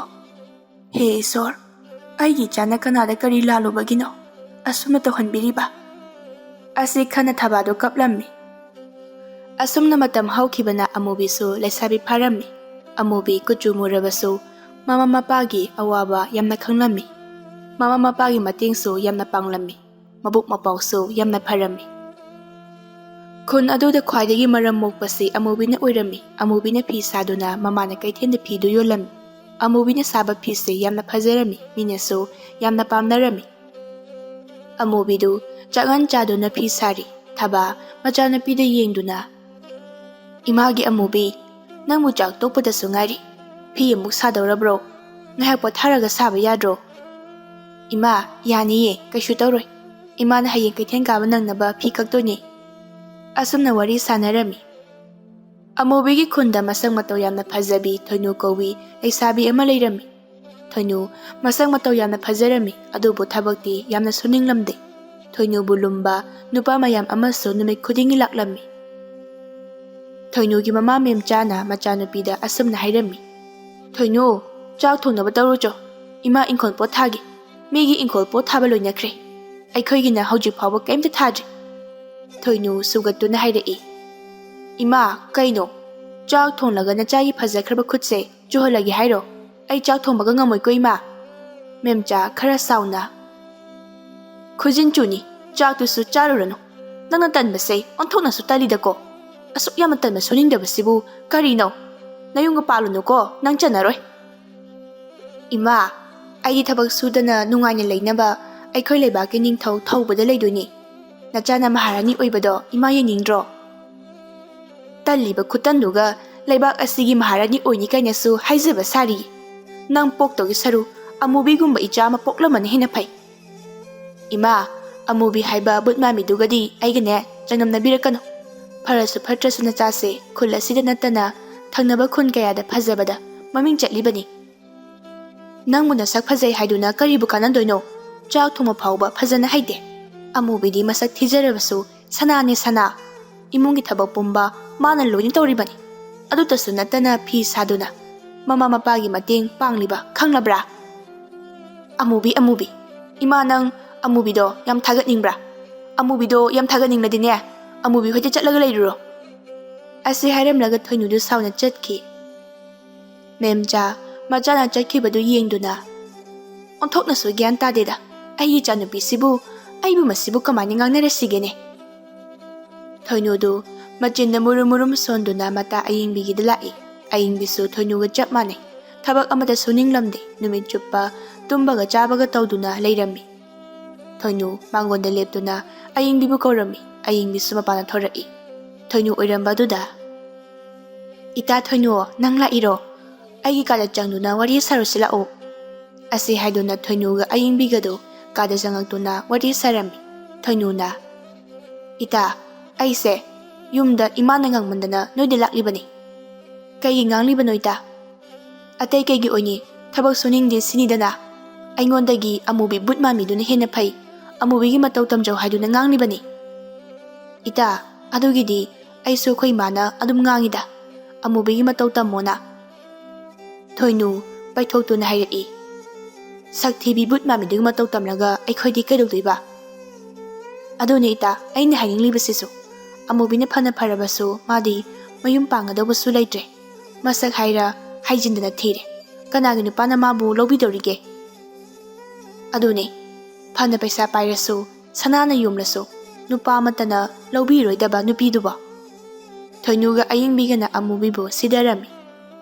ꯍꯦ ꯏꯁꯣꯔ, ꯑꯩꯒꯤ ꯏꯆꯥꯅ ꯀꯅꯥꯗ ꯀꯔꯤ ꯂꯥꯜꯂꯨꯕꯒꯤꯅꯣ ꯑꯁꯨꯝꯅ ꯇꯧꯍꯟꯕꯤꯔꯤꯕ?" ꯑꯁꯤ ꯈꯟꯅ ꯊꯕꯥꯗꯨ ꯀꯞꯂꯝꯃꯤ꯫ ꯑꯁꯨꯝꯅ ꯃꯇꯝ ꯍꯧꯈꯤꯕꯅ ꯑꯃꯨꯕꯤꯁꯨ ꯂꯩꯁꯥꯕꯤ ꯐꯥꯔꯝꯃꯤ꯫ ꯑꯃꯨꯕꯤ ꯀꯨꯆꯨ ꯃꯨꯔꯕꯁꯨ ꯃꯃꯥ ꯃꯄꯥꯒꯤ ꯑꯋꯥꯕ ꯌꯥꯝꯅ ꯈꯪꯂꯝꯃꯤ꯫ ꯃꯃꯥ ꯃꯄꯥꯒꯤ ꯃꯇꯦꯡꯁꯨ ꯌꯥꯝꯅ ꯄꯥꯡꯂꯝꯃꯤ꯫ ꯃꯕꯨꯛ ꯃꯄꯥꯎꯁꯨ ꯌꯥꯝꯅ ꯐꯔꯝꯃꯤ꯫ ꯈꯨꯟ ꯑꯗꯨꯗ ꯈ꯭ꯋꯥꯏꯗꯒꯤ ꯃꯔꯝ ꯃꯣꯛꯄꯁꯤ ꯑꯃꯨꯕꯤꯅ ꯑꯣꯏꯔꯝꯃꯤ꯫ ꯑꯃꯨꯕꯤꯅ ꯐꯤ ꯁꯥꯗꯨꯅ ꯃꯃꯥꯅ ꯀꯩꯊꯦꯜꯗ ꯐꯤꯗꯨ ꯌꯣꯜꯂꯝꯃꯤ꯫ ꯑꯃꯨꯕꯤꯅ ꯁꯥꯕ ꯐꯤꯁꯦ ꯌꯥꯝꯅ ꯐꯖꯔꯝꯃꯤ, ꯃꯤꯅꯁꯨ ꯌꯥꯝꯅ ꯄꯥꯝꯅꯔꯝꯃꯤ꯫ ꯑꯃꯨꯕꯤꯗꯨ ꯆꯥꯛꯉꯟ ꯆꯥꯗꯨꯅ ꯐꯤ ꯁꯥꯔꯤ꯫ ꯊꯕꯥ ꯃꯆꯥꯅꯨꯄꯤꯗ ꯌꯦꯡꯗꯨꯅ, "ꯏꯃꯥꯒꯤ ꯑꯃꯨꯕꯤ, ꯅꯪꯕꯨ ꯆꯥꯛ ꯇꯣꯛꯄꯗꯁꯨ ꯉꯥꯏꯔꯤ꯫ ꯐꯤ ꯑꯃꯨꯛ ꯁꯥꯗꯧꯔꯕ꯭ꯔꯣ? ꯉꯥꯏꯍꯥꯛ ꯄꯣꯊꯥꯔꯒ ꯁꯥꯕ ꯌꯥꯗ꯭ꯔꯣ?" "ꯏꯃꯥ, ꯌꯥꯅꯤꯌꯦ, ꯀꯩꯁꯨ ꯇꯧꯔꯣꯏ꯫ ꯏꯃꯥꯅ ꯍꯌꯦꯡ ꯀꯩꯊꯦꯜ ꯀꯥꯕ ꯅꯪꯅꯕ ꯐꯤ ꯀꯛꯇꯣꯏꯅꯦ꯫" ꯑꯁꯨꯝꯅ ꯋꯥꯔꯤ ꯁꯥꯟꯅꯔꯝꯃꯤ꯫ ꯑꯃꯨꯕꯤꯒꯤ ꯈꯨꯟꯗ ꯃꯁꯛ ꯃꯇꯧ ꯌꯥꯝꯅ ꯐꯖꯕꯤ ꯊꯣꯏꯅꯨ ꯀꯧꯕꯤ ꯂꯩꯁꯥꯕꯤ ꯑꯃ ꯂꯩꯔꯝꯃꯤ꯫ ꯊꯣꯏꯅꯨ ꯃꯁꯛ ꯃꯇꯧ ꯌꯥꯝꯅ ꯐꯖꯔꯝꯃꯤ, ꯑꯗꯨꯕꯨ ꯊꯕꯛꯇꯤ ꯌꯥꯝꯅ ꯁꯨꯅꯤꯡꯂꯝꯗꯦ꯫ ꯊꯣꯏꯅꯨꯕꯨ ꯂꯨꯝꯕ ꯅꯨꯄꯥ ꯃꯌꯥꯝ ꯑꯃꯁꯨ ꯅꯨꯃꯤꯠ ꯈꯨꯗꯤꯡꯒꯤ ꯂꯥꯛꯂꯝꯃꯤ꯫ ꯊꯣꯏꯅꯨꯒꯤ ꯃꯃꯥ ꯃꯦꯝꯆꯥꯅ ꯃꯆꯥꯅꯨꯄꯤꯗ ꯑꯁꯨꯝꯅ ꯍꯥꯏꯔꯝꯃꯤ, "ꯊꯣꯏꯅꯨ, ꯆꯥꯛ ꯊꯣꯡꯅꯕ ꯇꯧꯔꯨꯆꯣ꯫ ꯏꯃꯥ ꯏꯪꯈꯣꯜ ꯄꯣꯠ ꯊꯥꯒꯦ꯫ ꯃꯤꯒꯤ ꯏꯪꯈꯣꯜ ꯄꯣꯠ ꯊꯥꯕ ꯂꯣꯏꯅꯈ꯭ꯔꯦ꯫ ꯑꯩꯈꯣꯏꯒꯤꯅ ꯍꯧꯖꯤꯛ ꯐꯥꯎꯕ ꯀꯔꯤꯝꯇ ꯊꯥꯗ꯭ꯔꯤ꯫" ꯊꯣꯏꯅꯨ ꯁꯨꯒꯠꯇꯨꯅ ꯍꯥꯏꯔꯛꯏ, "ꯏꯃꯥ, ꯀꯩꯅꯣ? ꯆꯥꯛ ꯊꯣꯡꯂꯒ ꯅꯆꯥꯒꯤ ꯐꯖꯈ꯭ꯔꯕ ꯈꯨꯠꯁꯦ ꯆꯨꯍꯜꯂꯒꯦ ꯍꯥꯏꯔꯣ? ꯑꯩ ꯆꯥꯛ ꯊꯣꯡꯕꯒ ꯉꯝꯃꯣꯏꯀꯣ, ꯏꯃꯥ꯫" ꯃꯦꯝꯆꯥ ꯈꯔ ꯁꯥꯎꯅ, "ꯈꯨꯖꯤꯟ ꯆꯨꯅꯤ, ꯆꯥꯛꯇꯨꯁꯨ ꯆꯥꯔꯨꯔꯅꯨ꯫ ꯅꯪꯅ ꯇꯟꯕꯁꯦ ꯑꯣꯟꯊꯣꯛꯅꯁꯨ ꯇꯜꯂꯤꯗꯀꯣ꯫ ꯑꯁꯨꯛ ꯌꯥꯝꯅ ꯇꯟꯕ ꯁꯨꯅꯤꯡꯗꯕꯁꯤꯕꯨ ꯀꯔꯤꯅꯣ? ꯅꯌꯨꯝꯒ ꯄꯥꯜꯂꯨꯅꯨꯀꯣ, ꯅꯪ ꯆꯟꯅꯔꯣꯏ꯫" "ꯏꯃꯥ, ꯑꯩꯗꯤ ꯊꯕꯛ ꯁꯨꯗꯅ ꯅꯨꯡꯉꯥꯏꯅ ꯂꯩꯅꯕ ꯑꯩꯈꯣꯏ ꯂꯩꯕꯥꯛꯀꯤ ꯅꯤꯡꯊꯧ ꯊꯧꯕꯗ ꯂꯩꯗꯣꯏꯅꯤ꯫ ꯅꯆꯥꯅ ꯃꯍꯥꯔꯥꯅꯤ ꯑꯣꯏꯕꯗꯣ ꯏꯃꯥ ꯌꯦꯡꯅꯤꯡꯗ꯭ꯔꯣ?" "ꯇꯜꯂꯤꯕ ꯈꯨꯇꯟꯗꯨꯒ ꯂꯩꯕꯥꯛ ꯑꯁꯤꯒꯤ ꯃꯍꯥꯔꯥꯅꯤ ꯑꯣꯏꯅꯤ ꯀꯥꯏꯅꯁꯨ ꯍꯥꯏꯖꯕ ꯁꯥꯔꯤ꯫ ꯅꯪ ꯄꯣꯛꯇꯧꯒꯤ ꯁꯔꯨ ꯑꯃꯨꯕꯤꯒꯨꯝꯕ ꯏꯆꯥ ꯑꯃ ꯄꯣꯛꯂꯝꯕꯅ ꯍꯦꯟꯅ ꯐꯩ꯫" "ꯏꯃꯥ, ꯑꯃꯨꯕꯤ ꯍꯥꯏꯕ ꯕꯨꯠ ꯃꯥꯟꯕꯤꯗꯨꯒꯗꯤ ꯑꯩꯒꯅꯦ ꯆꯥꯡꯗꯝꯅꯕꯤꯔꯛꯀꯅꯨ꯫ ꯐꯔꯁꯨ ꯐꯠꯇ꯭ꯔꯁꯨ ꯅꯆꯥꯁꯦ ꯈꯨꯜ ꯑꯁꯤꯗ ꯅꯠꯇꯅ ꯊꯪꯅꯕ ꯈꯨꯟ ꯀꯌꯥꯗ ꯐꯖꯕꯗ ꯃꯃꯤꯡ ꯆꯠꯂꯤꯕꯅꯤ꯫ ꯅꯪꯕꯨ ꯅꯁꯛ ꯐꯖꯩ ꯍꯥꯏꯗꯨꯅ ꯀꯔꯤꯕꯨ ꯀꯥꯟꯅꯗꯣꯏꯅꯣ? ꯆꯥꯛ ꯊꯣꯡꯕ ꯐꯥꯎꯕ ꯐꯖꯅ ꯍꯩꯇꯦ꯫ ꯑꯃꯨꯕꯤꯗꯤ ꯃꯁꯛ ꯊꯤꯖꯔꯕꯁꯨ ꯁꯅꯥꯅꯦ ꯁꯅꯥ꯫ ꯏꯃꯨꯡꯒꯤ ꯊꯕꯛ ꯄꯨꯝꯕ ꯃꯥꯅ ꯂꯣꯏꯅ ꯇꯧꯔꯤꯕꯅꯤ꯫ ꯑꯗꯨꯇꯁꯨ ꯅꯠꯇꯅ ꯐꯤ ꯁꯥꯗꯨꯅ ꯃꯃꯥ ꯃꯄꯥꯒꯤ ꯃꯇꯦꯡ ꯄꯥꯡꯂꯤꯕ, ꯈꯪꯂꯕ꯭ꯔꯥ?" "ꯑꯃꯨꯕꯤ, ꯑꯃꯨꯕꯤ, ꯏꯃꯥ, ꯅꯪ ꯑꯃꯨꯕꯤꯗꯣ ꯌꯥꯝ ꯊꯥꯒꯠꯅꯤꯡꯕ꯭ꯔꯥ? ꯑꯃꯨꯕꯤꯗꯣ ꯌꯥꯝ ꯊꯥꯒꯠꯅꯤꯡꯂꯗꯤꯅꯦ, ꯑꯃꯨꯕꯤ ꯍꯣꯏꯗ ꯆꯠꯂꯒ ꯂꯩꯔꯨꯔꯣ꯫" ꯑꯁꯤ ꯍꯥꯏꯔꯝꯂꯒ ꯊꯣꯏꯅꯨꯗꯨ ꯁꯥꯎꯅ ꯆꯠꯈꯤ꯫ ꯃꯦꯝꯆꯥ ꯃꯆꯥꯅ ꯆꯠꯈꯤꯕꯗꯨ ꯌꯦꯡꯗꯨꯅ, "ꯑꯣꯟꯊꯣꯛꯅꯁꯨ ꯒ꯭ꯌꯥꯟ ꯇꯥꯗꯦꯗ, ꯑꯩꯒꯤ ꯏꯆꯥꯅꯨꯄꯤꯁꯤꯕꯨ, ꯑꯩꯕꯨ ꯃꯁꯤꯕꯨ ꯀꯃꯥꯏꯅ ꯉꯥꯡꯅꯔꯁꯤꯒꯦꯅꯦ?" ꯊꯣꯏꯅꯨꯗꯨ ꯃꯆꯤꯟꯗ ꯃꯨꯔꯨꯝ ꯃꯨꯔꯨꯝ ꯁꯣꯟꯗꯨꯅ ꯃꯇꯥ ꯑꯌꯤꯡꯕꯤꯒꯤꯗ ꯂꯥꯛꯏ꯫ ꯑꯌꯤꯡꯕꯤꯁꯨ ꯊꯣꯏꯅꯨꯒ ꯆꯞ ꯃꯥꯟꯅꯩ꯫ ꯊꯕꯛ ꯑꯃꯠꯇ ꯁꯨꯅꯤꯡꯂꯝꯗꯦ꯫ ꯅꯨꯃꯤꯠ ꯆꯨꯞꯄ ꯇꯨꯝꯕꯒ ꯆꯥꯕꯒ ꯇꯧꯗꯨꯅ ꯂꯩꯔꯝꯃꯤ꯫ ꯊꯣꯏꯅꯨ ꯃꯉꯣꯟꯗ ꯂꯦꯞꯇꯨꯅ ꯑꯌꯤꯡꯕꯤꯕꯨ ꯀꯧꯔꯝꯃꯤ꯫ ꯑꯌꯤꯡꯕꯤꯁꯨ ꯃꯄꯥꯟꯗ ꯊꯣꯔꯛꯏ꯫ ꯊꯣꯏꯅꯨ ꯑꯣꯏꯔꯝꯕ ꯑꯗꯨꯗ, "ꯏꯇꯥ ꯊꯣꯏꯅꯨ, ꯅꯪ ꯂꯥꯛꯏꯔꯣ? ꯑꯩꯒꯤ ꯀꯥꯗ ꯆꯪꯗꯨꯅ ꯋꯥꯔꯤ ꯁꯥꯔꯨꯁꯤ ꯂꯥꯛꯑꯣ," ꯑꯁꯤ ꯍꯥꯏꯗꯨꯅ ꯊꯣꯏꯅꯨꯒ ꯑꯌꯤꯡꯕꯤꯒꯗꯨ ꯀꯥꯗ ꯆꯪꯉꯛꯇꯨꯅ ꯋꯥꯔꯤ ꯁꯥꯔꯝꯃꯤ꯫ ꯊꯣꯏꯅꯨꯅ, "ꯏꯇꯥ, ꯑꯩꯁꯦ ꯌꯨꯝꯗ ꯏꯃꯥꯅ ꯉꯥꯡꯃꯟꯗꯅ ꯅꯣꯏꯗ ꯂꯥꯛꯂꯤꯕꯅꯤ꯫ ꯀꯩꯒꯤ ꯉꯥꯡꯂꯤꯕꯅꯣ ꯏꯇꯥ? ꯑꯇꯩ ꯀꯩꯒꯤ ꯑꯣꯏꯅꯤ? ꯊꯕꯛ ꯁꯨꯅꯤꯡꯗꯦ ꯁꯤꯅꯤꯗꯅ꯫ ꯑꯩꯉꯣꯟꯗꯒꯤ ꯑꯃꯨꯕꯤ ꯕꯨꯠ ꯃꯥꯟꯕꯤꯗꯨꯅ ꯍꯦꯟꯅ ꯐꯩ꯫ ꯑꯃꯨꯕꯤꯒꯤ ꯃꯇꯧ ꯇꯝꯖꯧ ꯍꯥꯏꯗꯨꯅ ꯉꯥꯡꯂꯤꯕꯅꯤ꯫ ꯏꯇꯥ, ꯑꯗꯨꯒꯤꯗꯤ ꯑꯩꯁꯨ ꯑꯩꯈꯣꯏ ꯏꯃꯥꯅ ꯑꯗꯨꯝ ꯉꯥꯡꯉꯤꯗ꯫ ꯑꯃꯨꯕꯤꯒꯤ ꯃꯇꯧ ꯇꯝꯃꯣꯅ," ꯊꯣꯏꯅꯨ ꯄꯥꯏꯊꯣꯛꯇꯨꯅ ꯍꯥꯏꯔꯛꯏ꯫ "ꯁꯛ ꯊꯤꯕꯤ ꯕꯨꯠ ꯃꯥꯟꯕꯤꯗꯨꯒꯤ ꯃꯇꯧ ꯇꯝꯂꯒ ꯑꯩꯈꯣꯏꯗꯤ ꯀꯩꯗꯧꯗꯣꯏꯕ?" "ꯑꯗꯨꯅꯤ ꯏꯇꯥ, ꯑꯩꯅ ꯍꯥꯏꯅꯤꯡꯂꯤꯕꯁꯤꯁꯨ꯫ ꯑꯃꯨꯕꯤꯅ ꯐꯅ ꯐꯔꯕꯁꯨ ꯃꯥꯗꯤ ꯃꯌꯨꯝ ꯄꯥꯡꯒꯗꯧꯕꯁꯨ ꯂꯩꯇ꯭ꯔꯦ꯫ ꯃꯁꯛ ꯍꯥꯏꯔ ꯍꯥꯏꯖꯤꯟꯗꯅ ꯊꯤꯔꯦ꯫ ꯀꯅꯥꯒꯤ ꯅꯨꯄꯥꯅ ꯃꯥꯕꯨ ꯂꯧꯕꯤꯗꯧꯔꯤꯒꯦ? ꯑꯗꯨꯅꯤ, ꯐꯅ ꯄꯩꯁꯥ ꯄꯥꯏꯔꯁꯨ, ꯁꯅꯥꯅ ꯌꯣꯝꯂꯁꯨ, ꯅꯨꯄꯥ ꯑꯃꯠꯇꯅ ꯂꯧꯕꯤꯔꯣꯏꯗꯕ ꯅꯨꯄꯤꯗꯨꯕꯣ?" ꯊꯣꯏꯅꯨꯒ ꯑꯌꯤꯡꯕꯤꯒꯅ ꯑꯃꯨꯕꯤꯕꯨ ꯁꯤꯗꯔꯝꯃꯤ꯫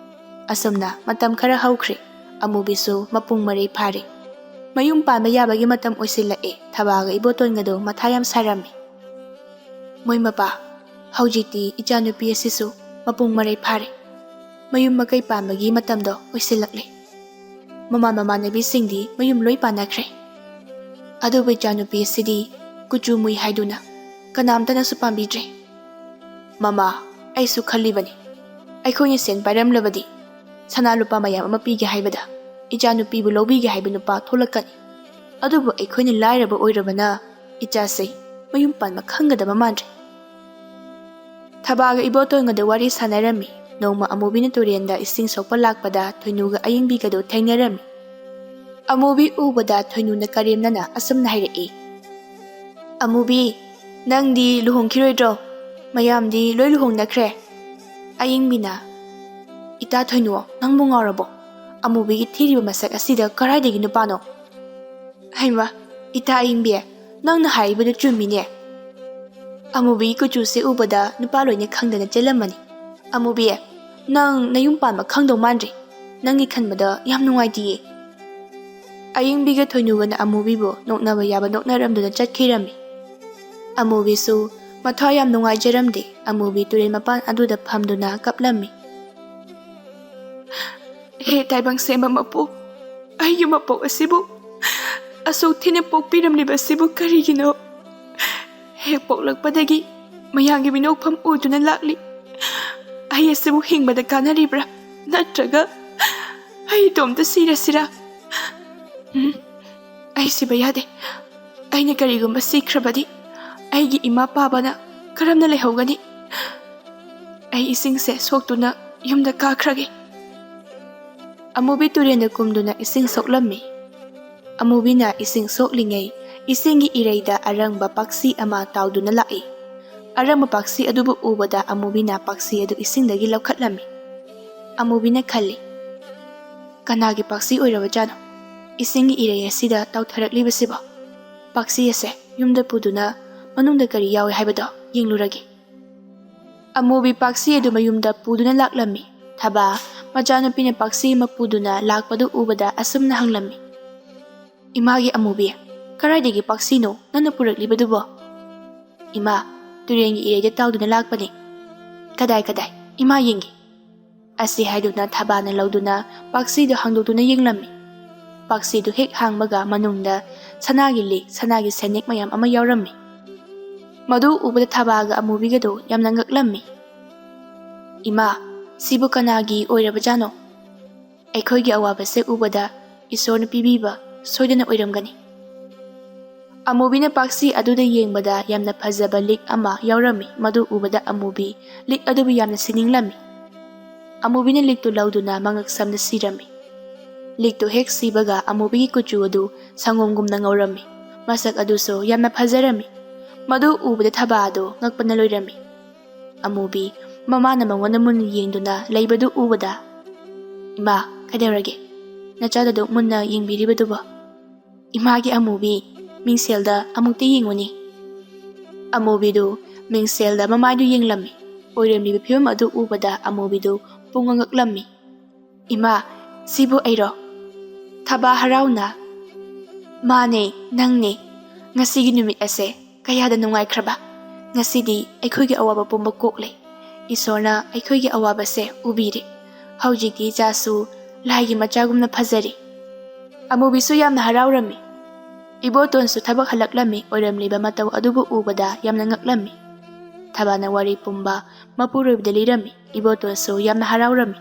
ꯑꯁꯨꯝꯅ ꯃꯇꯝ ꯈꯔ ꯍꯧꯈ꯭ꯔꯦ꯫ ꯑꯃꯨꯕꯤꯁꯨ ꯃꯄꯨꯡ ꯃꯔꯩ ꯐꯥꯔꯦ꯫ ꯃꯌꯨꯝ ꯄꯥꯟꯕ ꯌꯥꯕꯒꯤ ꯃꯇꯝ ꯑꯣꯏꯁꯤꯜꯂꯛꯑꯦ꯫ ꯊꯕꯥꯒ ꯏꯕꯣꯇꯣꯟꯒꯗꯣ ꯃꯊꯥ ꯌꯥꯝ ꯁꯥꯔꯝꯃꯤ꯫ "ꯃꯣꯏ ꯃꯄꯥ, ꯍꯧꯖꯤꯛꯇꯤ ꯏꯆꯥꯅꯨꯄꯤ ꯑꯁꯤꯁꯨ ꯃꯄꯨꯡ ꯃꯔꯩ ꯐꯥꯔꯦ꯫ ꯃꯌꯨꯝ ꯃꯀꯩ ꯄꯥꯟꯕꯒꯤ ꯃꯇꯝꯗꯣ ꯑꯣꯏꯁꯤꯜꯂꯛꯂꯦ꯫ ꯃꯃꯥꯟ ꯃꯃꯥꯟꯅꯕꯤꯁꯤꯡꯗꯤ ꯃꯌꯨꯝ ꯂꯣꯏ ꯄꯥꯟꯅꯈ꯭ꯔꯦ꯫ ꯑꯗꯨꯕꯨ ꯏꯆꯥꯅꯨꯄꯤ ꯑꯁꯤꯗꯤ ꯀꯨꯆꯨ ꯃꯨꯏ ꯍꯥꯏꯗꯨꯅ ꯀꯅꯥꯝꯇꯅꯁꯨ ꯄꯥꯝꯕꯤꯗ꯭ꯔꯦ꯫ ꯃꯃꯥ, ꯑꯩꯁꯨ ꯈꯜꯂꯤꯕꯅꯤ, ꯑꯩꯈꯣꯏꯅ ꯁꯦꯟ ꯄꯥꯏꯔꯝꯂꯕꯗꯤ ꯁꯅꯥ ꯂꯨꯄꯥ ꯃꯌꯥꯝ ꯑꯃ ꯄꯤꯒꯦ ꯍꯥꯏꯕꯗ ꯏꯆꯥꯅꯨꯄꯤꯕꯨ ꯂꯧꯕꯤꯒꯦ ꯍꯥꯏꯕ ꯅꯨꯄꯥ ꯊꯣꯛꯂꯛꯀꯅꯤ꯫ ꯑꯗꯨꯕꯨ ꯑꯩꯈꯣꯏꯅ ꯂꯥꯏꯔꯕ ꯑꯣꯏꯔꯕꯅ ꯏꯆꯥꯁꯦ ꯃꯌꯨꯝ ꯄꯥꯟꯕ ꯈꯪꯒꯗꯕ ꯃꯥꯟꯗ꯭ꯔꯦ꯫" ꯊꯕꯥꯒ ꯏꯕꯣꯇꯣꯟꯒꯗ ꯋꯥꯔꯤ ꯁꯥꯟꯅꯔꯝꯃꯤ꯫ ꯅꯣꯡꯃ ꯑꯃꯨꯕꯤꯅ ꯇꯨꯔꯦꯟꯗ ꯏꯁꯤꯡ ꯁꯣꯛꯄ ꯂꯥꯛꯄꯗ ꯊꯣꯏꯅꯨꯒ ꯑꯌꯤꯡꯕꯤꯒꯗꯨ ꯊꯦꯡꯅꯔꯝꯃꯤ꯫ ꯑꯃꯨꯕꯤ ꯎꯕꯗ ꯊꯣꯏꯅꯨꯅ ꯀꯔꯦꯝꯅꯅ ꯑꯁꯨꯝꯅ ꯍꯥꯏꯔꯛꯏ, "ꯑꯃꯨꯕꯤ, ꯅꯪꯗꯤ ꯂꯨꯍꯣꯡꯈꯤꯔꯣꯏꯗ꯭ꯔꯣ? ꯃꯌꯥꯝꯗꯤ ꯂꯣꯏ ꯂꯨꯍꯣꯡꯅꯈ꯭ꯔꯦ꯫" ꯑꯌꯤꯡꯕꯤꯅ, "ꯏꯇꯥ ꯊꯣꯏꯅꯨ, ꯅꯪꯕꯨ ꯉꯥꯎꯔꯕꯣ? ꯑꯃꯨꯕꯤꯒꯤ ꯊꯤꯔꯤꯕ ꯃꯁꯛ ꯑꯁꯤꯗ ꯀꯔꯥꯏꯗꯒꯤ ꯅꯨꯄꯥꯅꯣ?" ꯍꯩꯃ, ꯏꯇꯥ ꯑꯌꯤꯡꯕꯤ, ꯅꯪꯅ ꯍꯥꯏꯔꯤꯕꯗꯨ ꯆꯨꯝꯃꯤꯅꯦ꯫ ꯑꯃꯨꯕꯤꯒꯤ ꯀꯨꯆꯨꯁꯦ ꯎꯕꯗ ꯅꯨꯄꯥ ꯂꯣꯏꯅ ꯈꯪꯗꯅ ꯆꯦꯜꯂꯝꯃꯅꯤ꯫ ꯑꯃꯨꯕꯤ, ꯅꯪ ꯅꯌꯨꯝ ꯄꯥꯟꯕ ꯈꯪꯗꯧ ꯃꯥꯟꯗ꯭ꯔꯤ꯫ ꯅꯪꯒꯤ ꯈꯟꯕꯗ ꯌꯥꯝ ꯅꯨꯡꯉꯥꯏꯇꯤꯌꯦ꯫ ꯑꯌꯤꯡꯕꯤꯒ ꯊꯣꯏꯅꯨꯒꯅ ꯑꯃꯨꯕꯤꯕꯨ ꯅꯣꯛꯅꯕ ꯌꯥꯕ ꯅꯣꯛꯅꯔꯝꯗꯨꯅ ꯆꯠꯈꯤꯔꯝꯃꯤ꯫ ꯑꯃꯨꯕꯤꯁꯨ ꯃꯊ꯭ꯋꯥꯏ ꯌꯥꯝ ꯅꯨꯡꯉꯥꯏꯖꯔꯝꯗꯦ꯫ ꯑꯃꯨꯕꯤ ꯇꯨꯔꯦꯜ ꯃꯄꯥꯟ ꯑꯗꯨꯗ ꯐꯝꯗꯨꯅ ꯀꯞꯂꯝꯃꯤ꯫ "ꯍꯦ ꯇꯥꯏꯕꯪ ꯁꯦꯝꯕ ꯃꯄꯨ, ꯑꯩꯒꯤ ꯃꯄꯣꯛ ꯑꯁꯤꯕꯨ ꯑꯁꯨꯛ ꯊꯤꯅ ꯄꯣꯛꯄꯤꯔꯝꯂꯤꯕꯁꯤꯕꯨ ꯀꯔꯤꯒꯤꯅꯣ? ꯍꯦꯛ ꯄꯣꯛꯂꯛꯄꯗꯒꯤ ꯃꯌꯥꯝꯒꯤ ꯃꯤꯅꯣꯛꯐꯝ ꯑꯣꯏꯗꯨꯅ ꯂꯥꯛꯂꯤ꯫ ꯑꯩ ꯑꯁꯤꯕꯨ ꯍꯤꯡꯕꯗ ꯀꯥꯟꯅꯔꯤꯕ꯭ꯔꯥ? ꯅꯠꯇ꯭ꯔꯒ ꯑꯩ ꯏꯇꯣꯝꯇ ꯁꯤꯔꯁꯤꯔꯥ? ꯎꯝ, ꯑꯩ ꯁꯤꯕ ꯌꯥꯗꯦ꯫ ꯑꯩꯅ ꯀꯔꯤꯒꯨꯝꯕ ꯁꯤꯈ꯭ꯔꯕꯗꯤ ꯑꯩꯒꯤ ꯏꯃꯥ ꯄꯥꯕꯅ ꯀꯔꯝꯅ ꯂꯩꯍꯧꯒꯅꯤ? ꯑꯩ ꯏꯁꯤꯡꯁꯦ ꯁꯣꯛꯇꯨꯅ ꯌꯨꯝꯗ ꯀꯥꯈ꯭ꯔꯒꯦ꯫" ꯑꯃꯨꯕꯤ ꯇꯨꯔꯦꯟꯗ ꯀꯨꯝꯗꯨꯅ ꯏꯁꯤꯡ ꯁꯣꯛꯂꯝꯃꯤ꯫ ꯑꯃꯨꯕꯤꯅ ꯏꯁꯤꯡ ꯁꯣꯛꯂꯤꯉꯩ, ꯏꯁꯤꯡꯒꯤ ꯏꯔꯩꯗ ꯑꯔꯪꯕ ꯄꯥꯛꯁꯤ ꯑꯃ ꯇꯥꯎꯗꯨꯅ ꯂꯥꯛꯏ꯫ ꯑꯔꯪꯕ ꯄꯥꯛꯁꯤ ꯑꯗꯨꯕꯨ ꯎꯕꯗ ꯑꯃꯨꯕꯤꯅ ꯄꯥꯛꯁꯤ ꯑꯗꯨ ꯏꯁꯤꯡꯗꯒꯤ ꯂꯧꯈꯠꯂꯝꯃꯤ꯫ ꯑꯃꯨꯕꯤꯅ ꯈꯜꯂꯤ, "ꯀꯅꯥꯒꯤ ꯄꯥꯛꯁꯤ ꯑꯣꯏꯔꯕꯖꯥꯠꯅꯣ ꯏꯁꯤꯡꯒꯤ ꯏꯔꯩ ꯑꯁꯤꯗ ꯇꯥꯎꯊꯔꯛꯂꯤꯕꯁꯤꯕꯣ? ꯄꯥꯛꯁꯤ ꯑꯁꯦ ꯌꯨꯝꯗ ꯄꯨꯗꯨꯅ ꯃꯅꯨꯡꯗ ꯀꯔꯤ ꯌꯥꯎꯏ ꯍꯥꯏꯕꯗꯣ ꯌꯦꯡꯂꯨꯔꯒꯦ꯫" ꯑꯃꯨꯕꯤ ꯄꯥꯛꯁꯤ ꯑꯗꯨ ꯃꯌꯨꯝꯗ ꯄꯨꯗꯨꯅ ꯂꯥꯛꯂꯝꯃꯤ꯫ ꯊꯕꯥ, ꯃꯆꯥꯅꯨꯄꯤꯅ ꯄꯥꯛꯁꯤ ꯑꯃ ꯄꯨꯗꯨꯅ ꯂꯥꯛꯄꯗꯨ ꯎꯕꯗ ꯑꯁꯨꯝꯅ ꯍꯪꯂꯝꯃꯤ, "ꯏꯃꯥꯒꯤ ꯑꯃꯨꯕꯤ, ꯀꯗꯥꯏꯗꯒꯤ ꯄꯥꯛꯁꯤꯅꯣ ꯅꯪꯅ ꯄꯨꯔꯛꯂꯤꯕꯗꯨꯕꯣ?" "ꯏꯃꯥ, ꯇꯨꯔꯦꯟꯒꯤ ꯏꯔꯩꯗ ꯇꯥꯎꯗꯨꯅ ꯂꯥꯛꯄꯅꯤ꯫" "ꯀꯗꯥꯏ, ꯀꯗꯥꯏ? ꯏꯃꯥ ꯌꯦꯡꯒꯦ꯫" ꯑꯁꯤ ꯍꯥꯏꯗꯨꯅ ꯊꯕꯥꯅ ꯂꯧꯗꯨꯅ ꯄꯥꯛꯁꯤꯗꯨ ꯍꯥꯡꯗꯣꯛꯇꯨꯅ ꯌꯦꯡꯂꯝꯃꯤ꯫ ꯄꯥꯛꯁꯤꯗꯨ ꯍꯦꯛ ꯍꯥꯡꯕꯒ ꯃꯅꯨꯡꯗ ꯁꯅꯥꯒꯤ ꯂꯤꯛ, ꯁꯅꯥꯒꯤ ꯁꯦꯟꯌꯦꯛ ꯃꯌꯥꯝ ꯑꯃ ꯌꯥꯎꯔꯝꯃꯤ꯫ ꯃꯗꯨ ꯎꯕꯗ ꯊꯕꯥꯒ ꯑꯃꯨꯕꯤꯒꯗꯨ ꯌꯥꯝꯅ ꯉꯛꯂꯝꯃꯤ꯫ "ꯏꯃꯥ, ꯁꯤꯕꯨ ꯀꯅꯥꯒꯤ ꯑꯣꯏꯔꯕꯖꯥꯠꯅꯣ? ꯑꯩꯈꯣꯏꯒꯤ ꯑꯋꯥꯕꯁꯦ ꯎꯕꯗ ꯏꯁꯣꯔꯅ ꯄꯤꯕꯤꯕ ꯁꯣꯏꯗꯅ ꯑꯣꯏꯔꯝꯒꯅꯤ꯫" ꯑꯃꯨꯕꯤꯅ ꯄꯥꯛꯁꯤ ꯑꯗꯨꯗ ꯌꯦꯡꯕꯗ ꯌꯥꯝꯅ ꯐꯖꯕ ꯂꯤꯛ ꯑꯃ ꯌꯥꯎꯔꯝꯃꯤ꯫ ꯃꯗꯨ ꯎꯕꯗ ꯑꯃꯨꯕꯤ ꯂꯤꯛ ꯑꯗꯨꯕꯨ ꯌꯥꯝꯅ ꯁꯤꯅꯤꯡꯂꯝꯃꯤ꯫ ꯑꯃꯨꯕꯤꯅ ꯂꯤꯛꯇꯨ ꯂꯧꯗꯨꯅ ꯃꯉꯛ ꯁꯝꯅ ꯁꯤꯔꯝꯃꯤ꯫ ꯂꯤꯛꯇꯨ ꯍꯦꯛ ꯁꯤꯕꯒ ꯑꯃꯨꯕꯤꯒꯤ ꯀꯨꯆꯨ ꯑꯗꯨ ꯁꯪꯒꯣꯝꯒꯨꯝꯅ ꯉꯧꯔꯝꯃꯤ꯫ ꯃꯁꯛ ꯑꯗꯨꯁꯨ ꯌꯥꯝꯅ ꯐꯖꯔꯝꯃꯤ꯫ ꯃꯗꯨ ꯎꯕꯗ ꯊꯕꯥ ꯑꯗꯨ ꯉꯛꯄꯅ ꯂꯣꯏꯔꯝꯃꯤ꯫ ꯑꯃꯨꯕꯤ ꯃꯃꯥꯅ ꯃꯉꯣꯟꯗ ꯃꯨꯟꯅ ꯌꯦꯡꯗꯨꯅ ꯂꯩꯕꯗꯨ ꯎꯕꯗ, "ꯏꯃꯥ, ꯀꯩꯗꯧꯔꯒꯦ? ꯅꯆꯥꯗꯨ ꯑꯗꯨꯛ ꯃꯨꯟꯅ ꯌꯦꯡꯕꯤꯔꯤꯕꯗꯨꯕꯣ?" "ꯏꯃꯥꯒꯤ ꯑꯃꯨꯕꯤ, ꯃꯤꯡꯁꯦꯜꯗ ꯑꯃꯨꯛꯇ ꯌꯦꯡꯉꯨꯅꯦ꯫" ꯑꯃꯨꯕꯤꯗꯨ ꯃꯤꯡꯁꯦꯜꯗ ꯃꯃꯥꯏꯗꯨ ꯌꯦꯡꯂꯝꯃꯤ꯫ ꯑꯣꯏꯔꯝꯂꯤꯕ ꯐꯤꯕꯝ ꯑꯗꯨ ꯎꯕꯗ ꯑꯃꯨꯕꯤꯗꯨ ꯄꯨꯡꯉꯛ ꯉꯛꯂꯝꯃꯤ꯫ "ꯏꯃꯥ, ꯁꯤꯕꯨ ꯑꯩꯔꯣ? ꯊꯕꯥ ꯍꯔꯥꯎꯅ, "ꯃꯥꯅꯦ, ꯅꯪꯅꯦ꯫ ꯉꯁꯤꯒꯤ ꯅꯨꯃꯤꯠ ꯑꯁꯦ ꯀꯌꯥꯗ ꯅꯨꯡꯉꯥꯏꯈ꯭ꯔꯕ! ꯉꯁꯤꯗꯤ ꯑꯩꯈꯣꯏꯒꯤ ꯑꯋꯥꯕ ꯄꯨꯝꯕ ꯀꯣꯛꯂꯦ꯫ ꯏꯁꯣꯔꯅ ꯑꯩꯈꯣꯏꯒꯤ ꯑꯋꯥꯕꯁꯦ ꯎꯕꯤꯔꯦ꯫ ꯍꯧꯖꯤꯛꯇꯤ ꯏꯆꯥꯁꯨ ꯂꯥꯏꯒꯤ ꯃꯆꯥꯒꯨꯝꯅ ꯐꯖꯔꯦ꯫" ꯑꯃꯨꯕꯤꯁꯨ ꯌꯥꯝꯅ ꯍꯔꯥꯎꯔꯝꯃꯤ꯫ ꯏꯕꯣꯇꯣꯟꯁꯨ ꯊꯕꯛ ꯍꯜꯂꯛꯂꯝꯃꯤ꯫ ꯑꯣꯏꯔꯝꯂꯤꯕ ꯃꯇꯧ ꯑꯗꯨꯕꯨ ꯎꯕꯗ ꯌꯥꯝꯅ ꯉꯛꯂꯝꯃꯤ꯫ ꯊꯕꯥꯅ ꯋꯥꯔꯤ ꯄꯨꯝꯕ ꯃꯄꯨꯔꯣꯏꯕꯗ ꯂꯤꯔꯝꯃꯤ꯫ ꯏꯕꯣꯇꯣꯟꯁꯨ ꯌꯥꯝꯅ ꯍꯔꯥꯎꯔꯝꯃꯤ꯫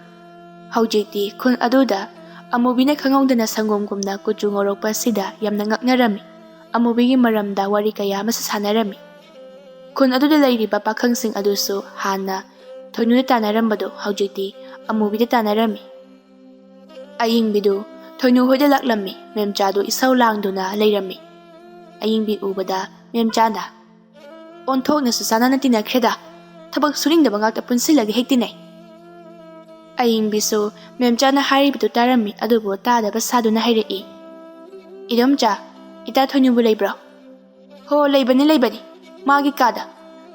ꯍꯧꯖꯤꯛꯇꯤ ꯈꯨꯟ ꯑꯗꯨꯗ ꯑꯃꯨꯕꯤꯅ ꯈꯪꯍꯧꯗꯅ ꯁꯪꯒꯣꯝꯒꯨꯝꯅ ꯀꯨꯆꯨ ꯉꯧꯔꯛꯄ ꯑꯁꯤꯗ ꯌꯥꯝꯅ ꯉꯛꯅꯔꯝꯃꯤ꯫ ꯑꯃꯨꯕꯤꯒꯤ ꯃꯔꯝꯗ ꯋꯥꯔꯤ ꯀꯌꯥ ꯑꯃꯁꯨ ꯁꯥꯟꯅꯔꯝꯃꯤ꯫ ꯈꯨꯟ ꯑꯗꯨꯗ ꯂꯩꯔꯤꯕ ꯄꯥꯈꯪꯁꯤꯡ ꯑꯗꯨꯁꯨ ꯍꯥꯟꯅ ꯊꯣꯏꯅꯨꯗ ꯇꯥꯟꯅꯔꯝꯕꯗꯨ ꯍꯧꯖꯤꯛꯇꯤ ꯑꯃꯨꯕꯤꯗ ꯇꯥꯟꯅꯔꯝꯃꯤ꯫ ꯑꯌꯤꯡꯕꯤꯗꯨ ꯊꯣꯏꯅꯨ ꯍꯣꯏꯗ ꯂꯥꯛꯂꯝꯃꯤ꯫ ꯃꯦꯝꯆꯥꯗꯨ ꯏꯁꯧ ꯂꯥꯡꯗꯨꯅ ꯂꯩꯔꯝꯃꯤ꯫ ꯑꯌꯤꯡꯕꯤ ꯎꯕꯗ ꯃꯦꯝꯆꯥꯅ, "ꯑꯣꯟꯊꯣꯛꯅꯁꯨ ꯆꯥꯟꯅꯅ ꯇꯤꯟꯅꯈ꯭ꯔꯦꯗ꯫ ꯊꯕꯛ ꯁꯨꯅꯤꯡꯗꯕ ꯉꯥꯛꯇ ꯄꯨꯟꯁꯤꯜꯂꯒ ꯍꯦꯛ ꯇꯤꯟꯅꯩ꯫" ꯑꯌꯤꯡꯕꯤꯁꯨ ꯃꯦꯝꯆꯥꯅ ꯍꯥꯏꯔꯤꯕꯗꯨ ꯇꯥꯔꯝꯃꯤ, ꯑꯗꯨꯕꯨ ꯇꯥꯗꯕ ꯁꯥꯗꯨꯅ ꯍꯥꯏꯔꯛꯏ, "ꯏꯗꯣꯝꯆꯥ, ꯏꯇꯥ ꯊꯣꯏꯅꯨꯕꯨ ꯂꯩꯕ꯭ꯔꯣ?" "ꯍꯣ, ꯂꯩꯕꯅꯤ, ꯂꯩꯕꯅꯤ꯫ ꯃꯥꯒꯤ ꯀꯥꯗ꯫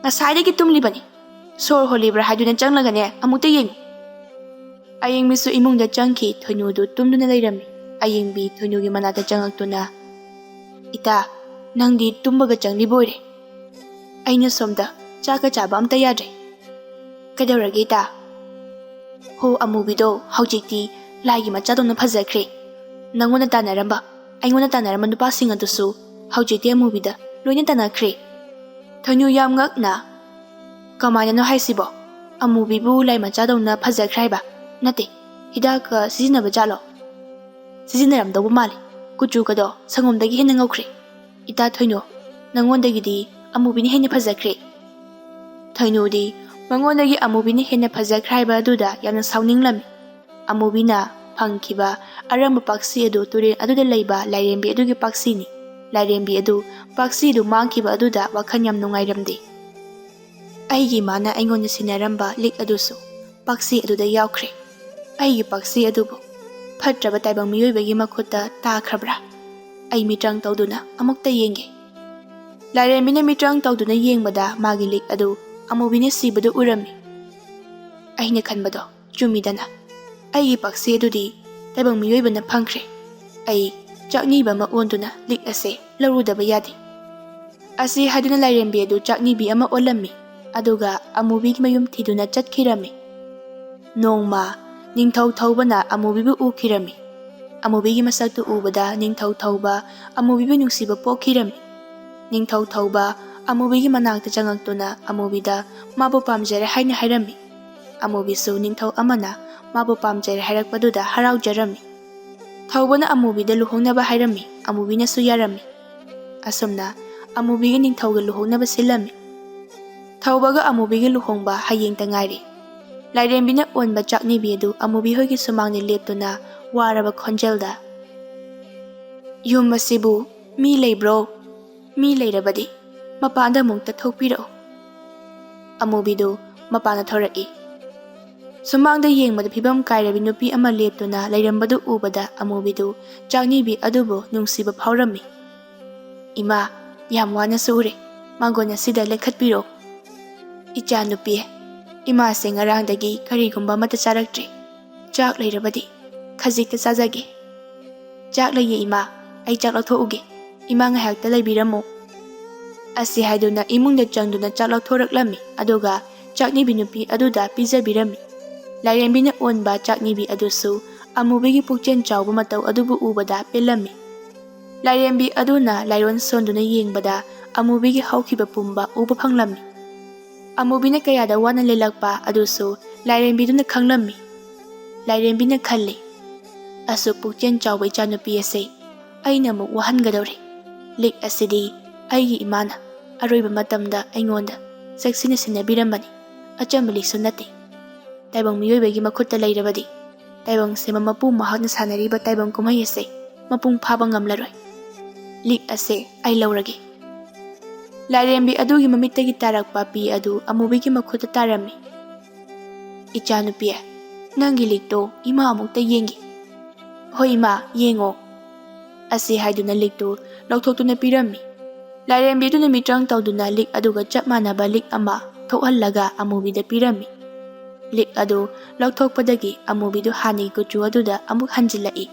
ꯉꯁꯥꯏꯗꯒꯤ ꯇꯨꯝꯂꯤꯕꯅꯤ꯫ ꯁꯣꯔ ꯍꯣꯜꯂꯤꯕ꯭ꯔꯥ ꯍꯥꯏꯗꯨꯅ ꯆꯪꯂꯒꯅꯦ, ꯑꯃꯨꯛꯇ ꯌꯦꯡꯉꯨ꯫" ꯑꯌꯤꯡꯕꯤꯁꯨ ꯏꯃꯨꯡꯗ ꯆꯪꯈꯤ꯫ ꯊꯣꯏꯅꯨꯗꯨ ꯇꯨꯝꯗꯨꯅ ꯂꯩꯔꯝꯃꯤ꯫ ꯑꯌꯤꯡꯕꯤ ꯊꯣꯏꯅꯨꯒꯤ ꯃꯅꯥꯛꯇ ꯆꯪꯉꯛꯇꯨꯅ, "ꯏꯇꯥ, ꯅꯪꯗꯤ ꯇꯨꯝꯕꯒ ꯆꯪꯂꯤꯕ ꯑꯣꯏꯔꯦ꯫ ꯑꯩꯅ ꯁꯣꯝꯗ ꯆꯥꯛꯀ ꯆꯥꯕ ꯑꯝꯇ ꯌꯥꯗ꯭ꯔꯦ꯫ ꯀꯩꯗꯧꯔꯒꯦ ꯏꯇꯥ?" "ꯍꯣ ꯑꯃꯨꯕꯤꯗꯣ, ꯍꯧꯖꯤꯛꯇꯤ ꯂꯥꯏꯒꯤ ꯃꯆꯥꯗꯧꯅ ꯐꯖꯈ꯭ꯔꯦ꯫ ꯅꯪꯉꯣꯟꯗ ꯇꯥꯟꯅꯔꯝꯕ, ꯑꯩꯉꯣꯟꯗ ꯇꯥꯟꯅꯔꯝꯕ ꯅꯨꯄꯥꯁꯤꯡ ꯑꯗꯨꯁꯨ ꯍꯧꯖꯤꯛꯇꯤ ꯑꯃꯨꯕꯤꯗ ꯂꯣꯏꯅ ꯇꯥꯟꯅꯈ꯭ꯔꯦ꯫" ꯊꯣꯏꯅꯨ ꯌꯥꯝ ꯉꯛꯅ, "ꯀꯃꯥꯏꯅꯅꯣ ꯍꯥꯏꯁꯤꯕꯣ? ꯑꯃꯨꯕꯤꯕꯨ ꯂꯥꯏ ꯃꯆꯥꯗꯧꯅ ꯐꯖꯈ꯭ꯔꯦ ꯍꯥꯏꯕ? ꯅꯠꯇꯦ, ꯍꯤꯗꯥꯛꯀ ꯁꯤꯖꯤꯟꯅꯕ ꯖꯥꯠꯂꯣ?" "ꯁꯤꯖꯤꯟꯅꯔꯝꯗꯧꯕ ꯃꯥꯜꯂꯤ꯫ ꯀꯨꯆꯨꯒꯗꯣ ꯁꯪꯒꯣꯝꯗꯒꯤ ꯍꯦꯟꯅ ꯉꯧꯈ꯭ꯔꯦ꯫ ꯏꯇꯥ ꯊꯣꯏꯅꯨ, ꯅꯪꯉꯣꯟꯗꯒꯤꯗꯤ ꯑꯃꯨꯕꯤꯅ ꯍꯦꯟꯅ ꯐꯖꯈ꯭ꯔꯦ꯫" ꯊꯣꯏꯅꯨꯗꯤ ꯃꯉꯣꯟꯗꯒꯤ ꯑꯃꯨꯕꯤꯅ ꯍꯦꯟꯅ ꯐꯖꯈ꯭ꯔꯦ ꯍꯥꯏꯕ ꯑꯗꯨꯗ ꯌꯥꯝꯅ ꯁꯥꯎꯅꯤꯡꯂꯝꯃꯤ꯫ ꯑꯃꯨꯕꯤꯅ ꯐꯪꯈꯤꯕ ꯑꯔꯝꯕ ꯄꯥꯛꯁꯤ ꯑꯗꯨ ꯇꯨꯔꯦꯜ ꯑꯗꯨꯗ ꯂꯩꯕ ꯂꯥꯏꯔꯦꯝꯕꯤ ꯑꯗꯨꯒꯤ ꯄꯥꯛꯁꯤꯅꯤ꯫ ꯂꯥꯏꯔꯦꯝꯕꯤ ꯑꯗꯨ ꯄꯥꯛꯁꯤ ꯑꯗꯨ ꯃꯥꯡꯈꯤꯕ ꯑꯗꯨꯗ ꯋꯥꯈꯜ ꯌꯥꯝ ꯅꯨꯡꯉꯥꯏꯔꯝꯗꯦ꯫ "ꯑꯩꯒꯤ ꯏꯃꯥꯅ ꯑꯩꯉꯣꯟꯗ ꯁꯤꯟꯅꯔꯝꯕ ꯂꯤꯛ ꯑꯗꯨꯁꯨ ꯄꯥꯛꯁꯤ ꯑꯗꯨꯗ ꯌꯥꯎꯈ꯭ꯔꯦ꯫ ꯑꯩꯒꯤ ꯄꯥꯛꯁꯤ ꯑꯗꯨꯕꯨ ꯐꯠꯇ꯭ꯔꯕ ꯇꯥꯏꯕꯪ ꯃꯤꯑꯣꯏꯕꯒꯤ ꯃꯈꯨꯠꯇ ꯇꯥꯈ꯭ꯔꯕ꯭ꯔꯥ? ꯑꯩ ꯃꯤꯇ꯭ꯔꯪ ꯇꯧꯗꯨꯅ ꯑꯃꯨꯛꯇ ꯌꯦꯡꯒꯦ꯫" ꯂꯥꯏꯔꯦꯝꯕꯤꯅ ꯃꯤꯇ꯭ꯔꯪ ꯇꯧꯗꯨꯅ ꯌꯦꯡꯕꯗ ꯃꯥꯒꯤ ꯂꯤꯛ ꯑꯗꯨ ꯑꯃꯨꯕꯤꯅ ꯁꯤꯕꯗꯨ ꯎꯔꯝꯃꯤ꯫ "ꯑꯩꯅ ꯈꯟꯕꯗꯣ ꯆꯨꯝꯃꯤꯗꯅ꯫ ꯑꯩꯒꯤ ꯄꯥꯛꯁꯤ ꯑꯗꯨꯗꯤ ꯇꯥꯏꯕꯪ ꯃꯤꯑꯣꯏꯕꯅ ꯐꯪꯈ꯭ꯔꯦ꯫ ꯑꯩ ꯆꯥꯛꯅꯤꯕ ꯑꯃ ꯑꯣꯟꯗꯨꯅ ꯂꯤꯛ ꯑꯁꯦ ꯂꯧꯔꯨꯗꯕ ꯌꯥꯗꯦ꯫ ꯑꯁꯤ ꯍꯥꯏꯗꯨꯅ ꯂꯥꯏꯔꯦꯝꯕꯤ ꯑꯗꯨ ꯆꯥꯛꯅꯤꯕꯤ ꯑꯃ ꯑꯣꯜꯂꯝꯃꯤ, ꯑꯗꯨꯒ ꯑꯃꯨꯕꯤꯒꯤ ꯃꯌꯨꯝ ꯊꯤꯗꯨꯅ ꯆꯠꯈꯤꯔꯝꯃꯤ꯫ ꯅꯣꯡꯃ ꯅꯤꯡꯊꯧ ꯊꯧꯕꯅ ꯑꯃꯨꯕꯤꯕꯨ ꯎꯈꯤꯔꯝꯃꯤ꯫ ꯑꯃꯨꯕꯤꯒꯤ ꯃꯁꯛꯇꯨ ꯎꯕꯗ ꯅꯤꯡꯊꯧ ꯊꯧꯕ ꯑꯃꯨꯕꯤꯕꯨ ꯅꯨꯡꯁꯤꯕ ꯄꯣꯛꯈꯤꯔꯝꯃꯤ꯫ ꯅꯤꯡꯊꯧ ꯊꯧꯕ ꯑꯃꯨꯕꯤꯒꯤ ꯃꯅꯥꯛꯇ ꯆꯪꯉꯛꯇꯨꯅ ꯑꯃꯨꯕꯤꯗ ꯃꯥꯕꯨ ꯄꯥꯝꯖꯔꯦ ꯍꯥꯏꯅ ꯍꯥꯏꯔꯝꯃꯤ꯫ ꯑꯃꯨꯕꯤꯁꯨ ꯅꯤꯡꯊꯧ ꯑꯃꯅ ꯃꯥꯕꯨ ꯄꯥꯝꯖꯔꯦ ꯍꯥꯏꯔꯛꯄꯗꯨꯗ ꯍꯔꯥꯎꯖꯔꯝꯃꯤ꯫ ꯊꯧꯕꯅ ꯑꯃꯨꯕꯤꯗ ꯂꯨꯍꯣꯡꯅꯕ ꯍꯥꯏꯔꯝꯃꯤ꯫ ꯑꯃꯨꯕꯤꯅꯁꯨ ꯌꯥꯔꯝꯃꯤ꯫ ꯑꯁꯨꯝꯅ ꯑꯃꯨꯕꯤꯒ ꯅꯤꯡꯊꯧꯒ ꯂꯨꯍꯣꯡꯅꯕ ꯁꯤꯜꯂꯝꯃꯤ꯫ ꯊꯧꯕꯒ ꯑꯃꯨꯕꯤꯒ ꯂꯨꯍꯣꯡꯕ ꯍꯌꯦꯡꯇ ꯉꯥꯏꯔꯦ꯫ ꯂꯥꯏꯔꯦꯝꯕꯤꯅ ꯑꯣꯟꯕ ꯆꯥꯛꯅꯤꯕꯤ ꯑꯗꯨ ꯑꯃꯨꯕꯤ ꯍꯣꯏꯒꯤ ꯁꯨꯃꯥꯡꯗ ꯂꯦꯞꯇꯨꯅ ꯋꯥꯔꯕ ꯈꯣꯟꯖꯦꯜꯗ, "ꯌꯨꯝ ꯑꯁꯤꯕꯨ ꯃꯤ ꯂꯩꯕ꯭ꯔꯣ? ꯃꯤ ꯂꯩꯔꯕꯗꯤ ꯃꯄꯥꯟꯗ ꯑꯃꯨꯛꯇ ꯊꯣꯛꯄꯤꯔꯛꯎ꯫" ꯑꯃꯨꯕꯤꯗꯨ ꯃꯄꯥꯟꯗ ꯊꯣꯔꯛꯏ꯫ ꯁꯨꯃꯥꯡꯗ ꯌꯦꯡꯕꯗ ꯐꯤꯕꯝ ꯀꯥꯏꯔꯕꯤ ꯅꯨꯄꯤ ꯑꯃ ꯂꯦꯞꯇꯨꯅ ꯂꯩꯔꯝꯕꯗꯨ ꯎꯕꯗ ꯑꯃꯨꯕꯤꯗꯨ ꯆꯥꯛꯅꯤꯕꯤ ꯑꯗꯨꯕꯨ ꯅꯨꯡꯁꯤꯕ ꯐꯥꯎꯔꯝꯃꯤ꯫ "ꯏꯃꯥ, ꯌꯥꯝ ꯋꯥꯅꯁꯨ ꯎꯔꯦ, ꯃꯥꯡꯒꯣꯟ ꯑꯁꯤꯗ ꯂꯦꯡꯈꯠꯄꯤꯔꯣ꯫" "ꯏꯆꯥ ꯅꯨꯄꯤ, ꯏꯃꯥꯁꯦ ꯉꯔꯥꯡꯗꯒꯤ ꯀꯔꯤꯒꯨꯝꯕ ꯑꯃꯠꯇ ꯆꯥꯔꯛꯇ꯭ꯔꯤ꯫ ꯆꯥꯛ ꯂꯩꯔꯕꯗꯤ ꯈꯖꯤꯛꯇ ꯆꯥꯖꯒꯦ꯫" "ꯆꯥꯛ ꯂꯩꯌꯦ ꯏꯃꯥ, ꯑꯩ ꯆꯥꯛ ꯂꯧꯊꯣꯛꯎꯒꯦ꯫ ꯏꯃꯥ ꯉꯥꯏꯍꯥꯛꯇ ꯂꯩꯕꯤꯔꯝꯃꯨ꯫" ꯑꯁꯤ ꯍꯥꯏꯗꯨꯅ ꯏꯃꯨꯡꯗ ꯆꯪꯗꯨꯅ ꯆꯥꯛ ꯂꯧꯊꯣꯔꯛꯂꯝꯃꯤ, ꯑꯗꯨꯒ ꯆꯥꯛꯅꯤꯕꯤ ꯅꯨꯄꯤ ꯑꯗꯨꯗ ꯄꯤꯖꯕꯤꯔꯝꯃꯤ꯫ ꯂꯥꯏꯔꯦꯝꯕꯤꯅ ꯑꯣꯟꯕ ꯆꯥꯛꯅꯤꯕꯤ ꯑꯗꯨꯁꯨ ꯑꯃꯨꯕꯤꯒꯤ ꯄꯨꯛꯆꯦꯜ ꯆꯥꯎꯕ ꯃꯇꯧ ꯑꯗꯨꯕꯨ ꯎꯕꯗ ꯄꯦꯜꯂꯝꯃꯤ꯫ ꯂꯥꯏꯔꯦꯝꯕꯤ ꯑꯗꯨꯅ ꯂꯥꯏꯔꯣꯟ ꯁꯣꯟꯗꯨꯅ ꯌꯦꯡꯕꯗ ꯑꯃꯨꯕꯤꯒꯤ ꯍꯧꯈꯤꯕ ꯄꯨꯝꯕ ꯎꯕ ꯐꯪꯂꯝꯃꯤ꯫ ꯑꯃꯨꯕꯤꯅ ꯀꯌꯥꯗ ꯋꯥꯅ ꯂꯦꯜꯂꯛꯄ ꯑꯗꯨꯁꯨ ꯂꯥꯏꯔꯦꯝꯕꯤꯗꯨꯅ ꯈꯪꯂꯝꯃꯤ꯫ ꯂꯥꯏꯔꯦꯝꯕꯤꯅ ꯈꯜꯂꯤ, "ꯑꯁꯨꯛ ꯄꯨꯛꯆꯦꯜ ꯆꯥꯎꯕ ꯏꯆꯥꯅꯨꯄꯤ ꯑꯁꯤ ꯑꯩꯅ ꯑꯃꯨꯛ ꯋꯥꯍꯟꯒꯗꯧꯔꯤ꯫ ꯂꯤꯛ ꯑꯁꯤꯗꯤ ꯑꯩꯒꯤ ꯏꯃꯥꯅ ꯑꯔꯣꯏꯕ ꯃꯇꯝꯗ ꯑꯩꯉꯣꯟꯗ ꯆꯦꯛꯁꯤꯟꯅ ꯁꯤꯟꯅꯕꯤꯔꯝꯕꯅꯤ꯫ ꯑꯆꯝꯕ ꯂꯤꯛꯁꯨ ꯅꯠꯇꯦ꯫ ꯇꯥꯏꯕꯪ ꯃꯤꯑꯣꯏꯕꯒꯤ ꯃꯈꯨꯠꯇ ꯂꯩꯔꯕꯗꯤ ꯇꯥꯏꯕꯪ ꯁꯦꯝꯕ ꯃꯄꯨ ꯃꯍꯥꯛꯅ ꯁꯥꯟꯅꯔꯤꯕ ꯇꯥꯏꯕꯪ ꯀꯨꯝꯍꯩ ꯑꯁꯦ ꯃꯄꯨꯡ ꯐꯥꯕ ꯉꯝꯂꯔꯣꯏ꯫ ꯂꯤꯛ ꯑꯁꯦ ꯑꯩ ꯂꯧꯔꯒꯦ꯫" ꯂꯥꯏꯔꯦꯝꯕꯤ ꯑꯗꯨꯒꯤ ꯃꯃꯤꯠꯇꯒꯤ ꯇꯥꯔꯛꯄ ꯄꯤ ꯑꯗꯨ ꯑꯃꯨꯕꯤꯒꯤ ꯃꯈꯨꯠꯇ ꯇꯥꯔꯝꯃꯤ꯫ "ꯏꯆꯥꯅꯨꯄꯤ, ꯅꯪꯒꯤ ꯂꯤꯛꯇꯣ ꯏꯃꯥ ꯑꯃꯨꯛꯇ ꯌꯦꯡꯒꯦ꯫" "ꯍꯣꯏ ꯏꯃꯥ, ꯌꯦꯡꯉꯣ꯫" ꯑꯁꯤ ꯍꯥꯏꯗꯨꯅ ꯂꯤꯛꯇꯨ ꯂꯧꯊꯣꯛꯇꯨꯅ ꯄꯤꯔꯝꯃꯤ꯫ ꯂꯥꯏꯔꯦꯝꯕꯤꯗꯨꯅ ꯃꯤꯇ꯭ꯔꯪ ꯇꯧꯗꯨꯅ ꯂꯤꯛ ꯑꯗꯨꯒ ꯆꯞ ꯃꯥꯟꯅꯕ ꯂꯤꯛ ꯑꯃ ꯊꯣꯛꯍꯜꯂꯒ ꯑꯃꯨꯕꯤꯗ ꯄꯤꯔꯝꯃꯤ꯫ ꯂꯤꯛ ꯑꯗꯨ ꯂꯧꯊꯣꯛꯄꯗꯒꯤ ꯑꯃꯨꯕꯤꯗꯨ ꯍꯥꯟꯅꯒꯤ ꯀꯨꯆꯨ ꯑꯗꯨꯗ ꯑꯃꯨꯛ ꯍꯟꯖꯤꯜꯂꯛꯏ꯫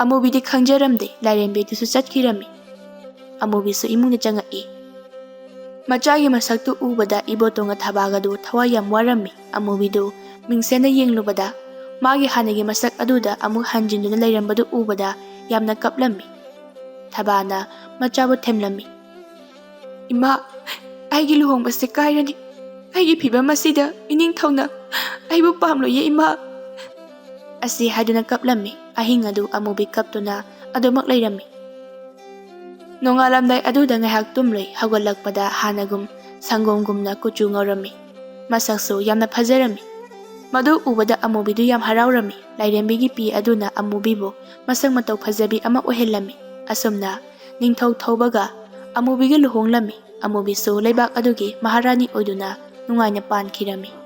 ꯑꯃꯨꯕꯤꯗꯤ ꯈꯪꯖꯔꯝꯗꯦ, ꯂꯥꯏꯔꯦꯝꯕꯤꯗꯨꯁꯨ ꯆꯠꯈꯤꯔꯝꯃꯤ꯫ ꯑꯃꯨꯕꯤꯁꯨ ꯏꯃꯨꯡꯗ ꯆꯪꯉꯛꯏ꯫ ꯃꯆꯥꯒꯤ ꯃꯁꯛꯇꯨ ꯎꯕꯗ ꯏꯕꯣꯇꯣꯟꯒ ꯊꯕꯥꯒꯗꯨ ꯊꯋꯥꯏ ꯌꯥꯝ ꯋꯥꯔꯝꯃꯤ꯫ ꯑꯃꯨꯕꯤꯗꯨ ꯃꯤꯡꯁꯦꯟꯗ ꯌꯦꯡꯂꯨꯕꯗ ꯃꯥꯒꯤ ꯍꯥꯟꯅꯒꯤ ꯃꯁꯛ ꯑꯗꯨꯗ ꯑꯃꯨꯛ ꯍꯟꯖꯤꯟꯗꯨꯅ ꯂꯩꯔꯝꯕꯗꯨ ꯎꯕꯗ ꯌꯥꯝꯅ ꯀꯞꯂꯝꯃꯤ꯫ ꯊꯕꯥꯅ ꯃꯆꯥꯕꯨ ꯊꯦꯝꯂꯝꯃꯤ꯫ "ꯏꯃꯥ, ꯑꯩꯒꯤ ꯂꯨꯍꯣꯡꯕꯁꯦ ꯀꯥꯏꯔꯅꯤ꯫ ꯑꯩꯒꯤ ꯐꯤꯕꯝ ꯑꯁꯤꯗ ꯏꯅꯤꯡꯊꯧꯅ ꯑꯩꯕꯨ ꯄꯥꯝꯂꯣꯏꯌꯦ ꯏꯃꯥ!" ꯑꯁꯤ ꯍꯥꯏꯗꯨꯅ ꯀꯞꯂꯝꯃꯤ꯫ ꯑꯍꯤꯡ ꯑꯗꯨ ꯑꯃꯨꯕꯤ ꯀꯞꯇꯨꯅ ꯑꯗꯨꯃꯛ ꯂꯩꯔꯝꯃꯤ꯫ ꯅꯣꯡꯉꯥꯜꯂꯝꯗꯥꯏ ꯑꯗꯨꯗ ꯉꯥꯏꯍꯥꯛ ꯇꯨꯝꯂꯨꯏ꯫ ꯍꯧꯒꯠꯂꯛꯄꯗ ꯍꯥꯟꯅꯒꯨꯝ ꯁꯪꯒꯣꯝꯒꯨꯝꯅ ꯀꯨꯆꯨ ꯉꯧꯔꯝꯃꯤ꯫ ꯃꯁꯛꯁꯨ ꯌꯥꯝꯅ ꯐꯖꯔꯝꯃꯤ꯫ ꯃꯗꯨ ꯎꯕꯗ ꯑꯃꯨꯕꯤꯗꯨ ꯌꯥꯝ ꯍꯔꯥꯎꯔꯝꯃꯤ꯫ ꯂꯥꯏꯔꯦꯝꯕꯤꯒꯤ ꯄꯤ ꯑꯗꯨꯅ ꯑꯃꯨꯕꯤꯕꯨ ꯃꯁꯛ ꯃꯇꯧ ꯐꯖꯕꯤ ꯑꯃ ꯑꯣꯏꯍꯜꯂꯝꯃꯤ꯫ ꯑꯁꯨꯝꯅ ꯅꯤꯡꯊꯧ ꯊꯧꯕꯒ ꯑꯃꯨꯕꯤꯒ ꯂꯨꯍꯣꯡꯂꯝꯃꯤ꯫ ꯑꯃꯨꯕꯤꯁꯨ ꯂꯩꯕꯥꯛ ꯑꯗꯨꯒꯤ ꯃꯍꯥꯔꯥꯅꯤ ꯑꯣꯏꯗꯨꯅ ꯅꯨꯡꯉꯥꯏꯅ ꯄꯥꯟꯈꯤꯔꯝꯃꯤ꯫